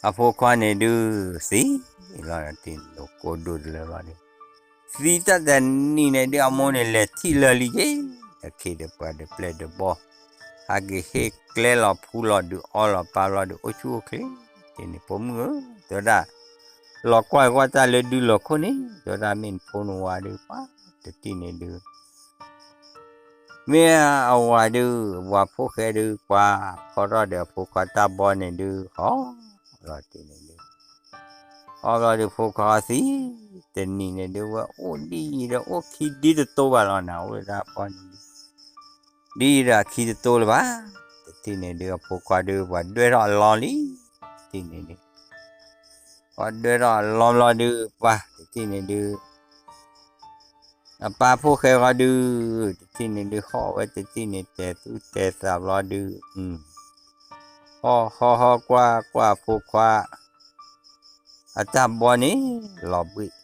အဖိခွါန့ၣ်ဒုး သံလီၤ တထံၣ်န့ၣ်ဒုး ကိးဒိၣ်တလၢဘျီဒုး သံတၢ်တနံၤန့ၣ်ဒုး အမိၢ်န့ၣ်လဲၤထံၣ်လၢာ်လံက့ၤ ဒီးခ့ဒီးပှၤဒီးပျဲၢ်ဒီးဘီၣ် ဟးက့ၤဟ့ၣ်ကျဲလီၤဖူလီၤဒုး အီလီၤပာ်လီၤဒုး အိၣ်ဆူၣ်အိၣ်ချ့ တထံၣ်န့ၣ် ဖိမုၣ်ဧၢ တဲဝဲဒၣ် လီၤကွၢ်ကွၢ်တၢ်လၢဒုလီၤခိၣ်န့ၣ် တဲဝဲဒၣ်မ့ၢ်နဖိနဝၤဒုး ပှၤတထံၣ်န့ၣ်ဒုး မ့ၢ်အဝၤဒုး ဝၤဖိၣ်ဃဲဒုး ပှၤဖီထီၣ်ဒီးအဖိခွါတၢ်ဘီန့ၣ်ဒုး ဟီလီၤတထံၣ်န့ၣ်ဒုး အီဘျီဒုးဖိခွါသံ တနံၤန့ၣ်ဒုး ဝဲအိၣ်ဒ်ယံၤဒီးအိၣ်ခံဒ်တတိၤဘၣ်လီၤနၤ အိၣ်ဝဲဒၣ်ပီန့ၣ်ဒုး ဒ်ယံၤဒီးအခံတတိၤလၢၤဘၣ် တထံၣ်န့ၣ်ဒုး အဖိခွါဒုး ပှၤဒွဲထီၣ်အလီၢ်လံ တထံၣ်န့ၣ်ဒုး ပှၤဒွဲထီၣ်အလီၢ်ဘျီဒုး ပှၤတထံၣ်န့ၣ်ဒုး အပၢ်ဖိၣ်ဃဲဃီဒုး တထံၣ်န့ၣ်ဒုး ဟီၣ်ဝဲတထံၣ်န့ၣ် တဲသူၣ်တဲသးဘျီဒုး ဟီၣ်ဟီၣ်ဟီၣ်ကွၢ်ကွၢ်ဖိခွါ အတၢ်ဘီန့ၣ် လီၤဘှံး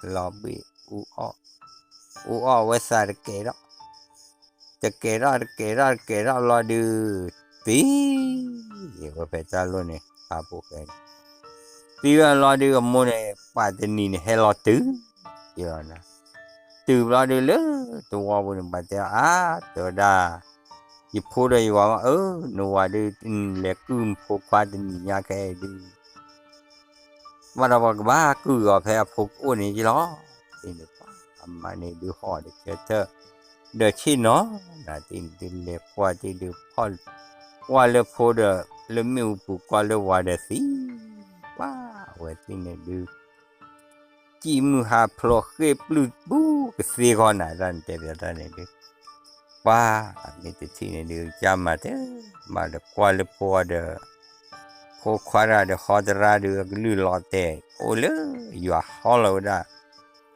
လီၤဘှံး အူအီၣ် အူအီၣ်ဝဲသးတကဲထီၣ် တကဲထီၣ်တကဲထီၣ်တကဲထီၣ် လီၤဒုး သံ ဝဲဖဲတၢ်လိၣ်န့ၣ် ပၢ်ဖိၣ်ဃဲန့ၣ် သံဝဲလီၤဒုး အမိၢ်န့ၣ် ပှၤတနံၤန့ၣ် ဟဲလီၤတုၤ ယလီၤနၤ တုၤဘျီဒုးလၢတဝီပူၤန့ၣ် ပှၤတဲအါ တဲဝဲဒၣ် ယဖိဒီးယဝၤမး အၢ နဝၤဒုး လဲၤကုၢ်ဖိခွါတနံၤညါခဲအံၤဒုး ဘၣ်ဒီးပှၤကဘၣ်ကုၢ်အီၤဖဲအဖိကအိၣ်န့ၣ်ယလီၤ တထံၣ်န့ၣ် အမါန့ၣ်ဒုးဟီၣ်ဒီးဆၢထၢၣ် ဒီးဆ့ၣ်နီၤ နၤတထံၣ်န့ၣ်ဒုး လဲၤကွၢ်တထံၣ်ဒုး ကွၢ်လၢဖိဒီး လၢမ့ၣ်အူပူၤ ကွၢ်လၢဝၤဒီးသံ ပှၤဝဲတထံၣ်န့ၣ်ဒုး ကံၣ်မုၢ်ဟးဖျိးဃ့ၢ်ပျုၢ်ပူၤကသ့ဂီၢ်နၤတၢ်န့ၣ်တဲပျီတၢ်န့ၣ်ဒုး, ပှၤအမ့ၢ်တထံၣ်န့ၣ်ဒုး ကစၢ်မၤတဲ, မၤဒီးကွၢ်လၢဖိအီၤဒီး, ဖိခွါတဂၤဒီးဟီတရါဒုး အကလုၢ်လီၤတဲာ် အိၣ်လၢယွၤဟီလီၤဝဲဒၣ်,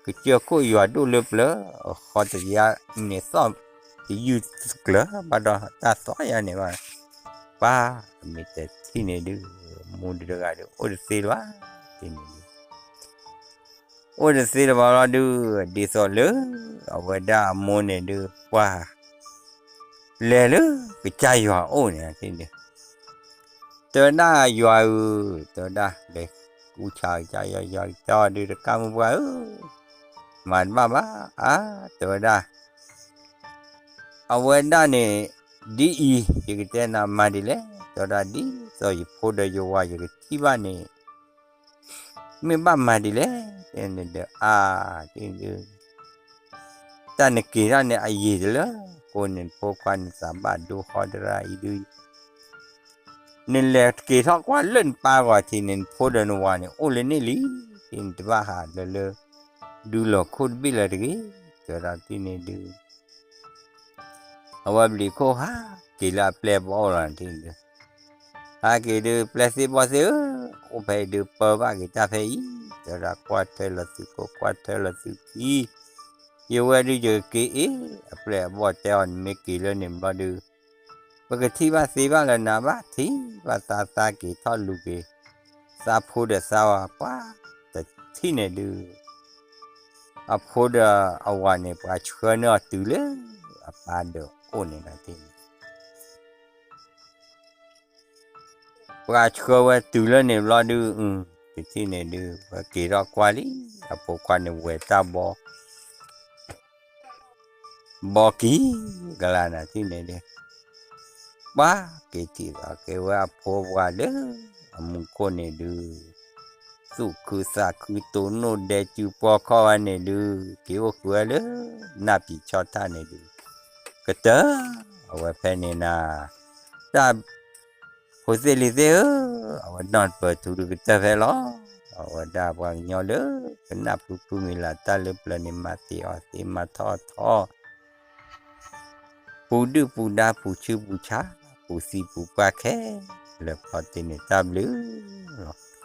ကစၢၢ်ခိၣ်ယွၤဒိၣ်လၢပျၢၤ, ဃီတရါန့ၣ်သီၣ်တယုၢ်တကျၢၤဘၣ်ဒီးတၢ်သီၣ်ယါန့ၣ်ဘၣ်, ပှၤအမ့ၢ်တထံၣ်န့ၣ်ဒုး မူတဂၤဒုး အိၣ်တသ့လၢၤဘၣ်, တထံၣ်န့ၣ်ဒုး အိၣ်တသ့လၢၤဘၣ်လီၤဒုး, ဒ်သိးလၢအဝဲဒၣ်အမိၢ်န့ၣ်ဒုး ပှၤလဲၤလၢကစၢ်ယွၤအိၣ်န့ၣ်ဒုး, တဲဝဲဒၣ်ယွၤဧၢ, တဲဝဲဒၣ်လဲၤကူၣ်ဆးကစၢ်ယွၤ, ယွၤတဲအီၤဒုး တကးမုၢ်ပှၢ်ဧၢ, မၤတဘၣ်ဘၣ်, အါ, တဲဝဲဒၣ် အဝဲဒၣ်န့ၣ် ဒ်အံၤ, ယကတဲနၤမၤဒ်လဲၣ်, တဲဝဲဒၣ် ဒ်သိးယဖိဒီးယဝၤယကထံၣ်ဘၣ်န့ၣ် မ့ၢ်ဘၣ်မၤဒ်လဲၣ်, တဲန့ၣ်ဒီး အါ, ဒ် တၢ်နက့ၤထီၣ်န့ၣ် အယံာ်တလၢ, ဃိန့ၣ်ဖိခွါန့ၣ်သးဘၣ်ဒိဟီတရါအံၤဒုး, နလဲၤက့ၤထီၣ်ကွၢ်လၢနပၢ်ဂီၤထံးန့ၣ် နဖိဒီးနဝၤန့ၣ် အိၣ်လၢန့ၣ်လံ, ဒ်နတဘၣ်ဟးလၢလၢ ဒူလီၤခိၣ်တဘ့ၣ်လၢၤတဂ့ၤ, တဲဝဲဒၣ်တထံၣ်န့ၣ်ဒုး အဝဲပျံၤခိၣ်ဟးက့ၤလၢအပျဲၢ်ဘီၣ်လီၤန့ၣ်ဒုး, ဟးက့ၤဒုး ပျဲၢ်သ့ၣ်ဘီၣ်သ့ၣ်ဧၢ, အိၣ်ဖဲအံၤဒုး ပၢဘၣ်က့ၤတၢ်ဖဲအံၤ, တဲဝဲဒၣ်ကွၢ်ထွဲလီၤသုးခိၣ် ကွၢ်ထွဲလီၤသုးခံ, ယဝဲဒုးယကက့ၤအ့ၣ်, အပျဲၢ်အဘီၣ်တဲအီၤ နမ့ၢ်က့ၤလၢန့ၣ်ဘျီဒုး ပကထံၣ်ဘၣ်သ့ဘၣ်လၢနၤဘၣ်, ထံၣ်ဘၣ်သးသးက့ၤထီၣ်လူၤက့ၤ သးဖိဒီးသးဝၤ ပှၤတထံၣ်န့ၣ်ဒုး အဖိဒီးအဝၤန့ၣ် ပှၤဆှၢန့ၢ်အီၤတုၤလၢအပၢ်ဒီးအိၣ်န့ၣ်ဒီး ပှၤဆှၢဝဲတုၤလၢန့ၣ်ဘျီဒုး တထံၣ်န့ၣ်ဒုး ပက့ၤထီၣ်ကွၢ်လံ အဖိခွါန့ၣ်ဝဲတၢ်ဘီ ဘီကံၤကလၤနၤထံၣ်န့ၣ်ဒုး ပှၤက့ၤထံၣ်သးက့ၤဝဲအဖိပှၤလၢအမူခိၣ်န့ၣ်ဒုး သူၣ်ခုသးခုတိၢ်နီၣ်ဒဲးစုပှီၢ်ခီၣ်ဝဲန့ၣ်ဒုး က့ၤအိၣ်ဃုာ်ဝဲလၢနၢ်ပံာ်ဆီၣ်ထၣ်န့ၣ်ဒုး ကတၢၢ်အဝဲဖဲန့ၣ်နၤ တၢ် ဖိသ့ၣ်လံၤသ့ၣ်ဧၢ, အဝဲနီၢ်တပၢၢ်ထူဒုးကတၢၢ်ဖဲလီၤ. အဝဲဒၣ်ပှၤကညီလၢကနၢ်ဖုဖုမံၤလၢ်တၢ်လၢပျၢၤန့ၣ် မၤသ့အီၤသ့ မၤထီၣ်အီၤထီၣ် ပူၤဒုၣ်ပူၤဒါ ပူၤဆူးပူၤဆါ ပူၤသံပူၤပှၢ်ခဲလၢာ် ဖီတ့ၢ်န့ၣ်တၢ်ဘျုးလီၤ.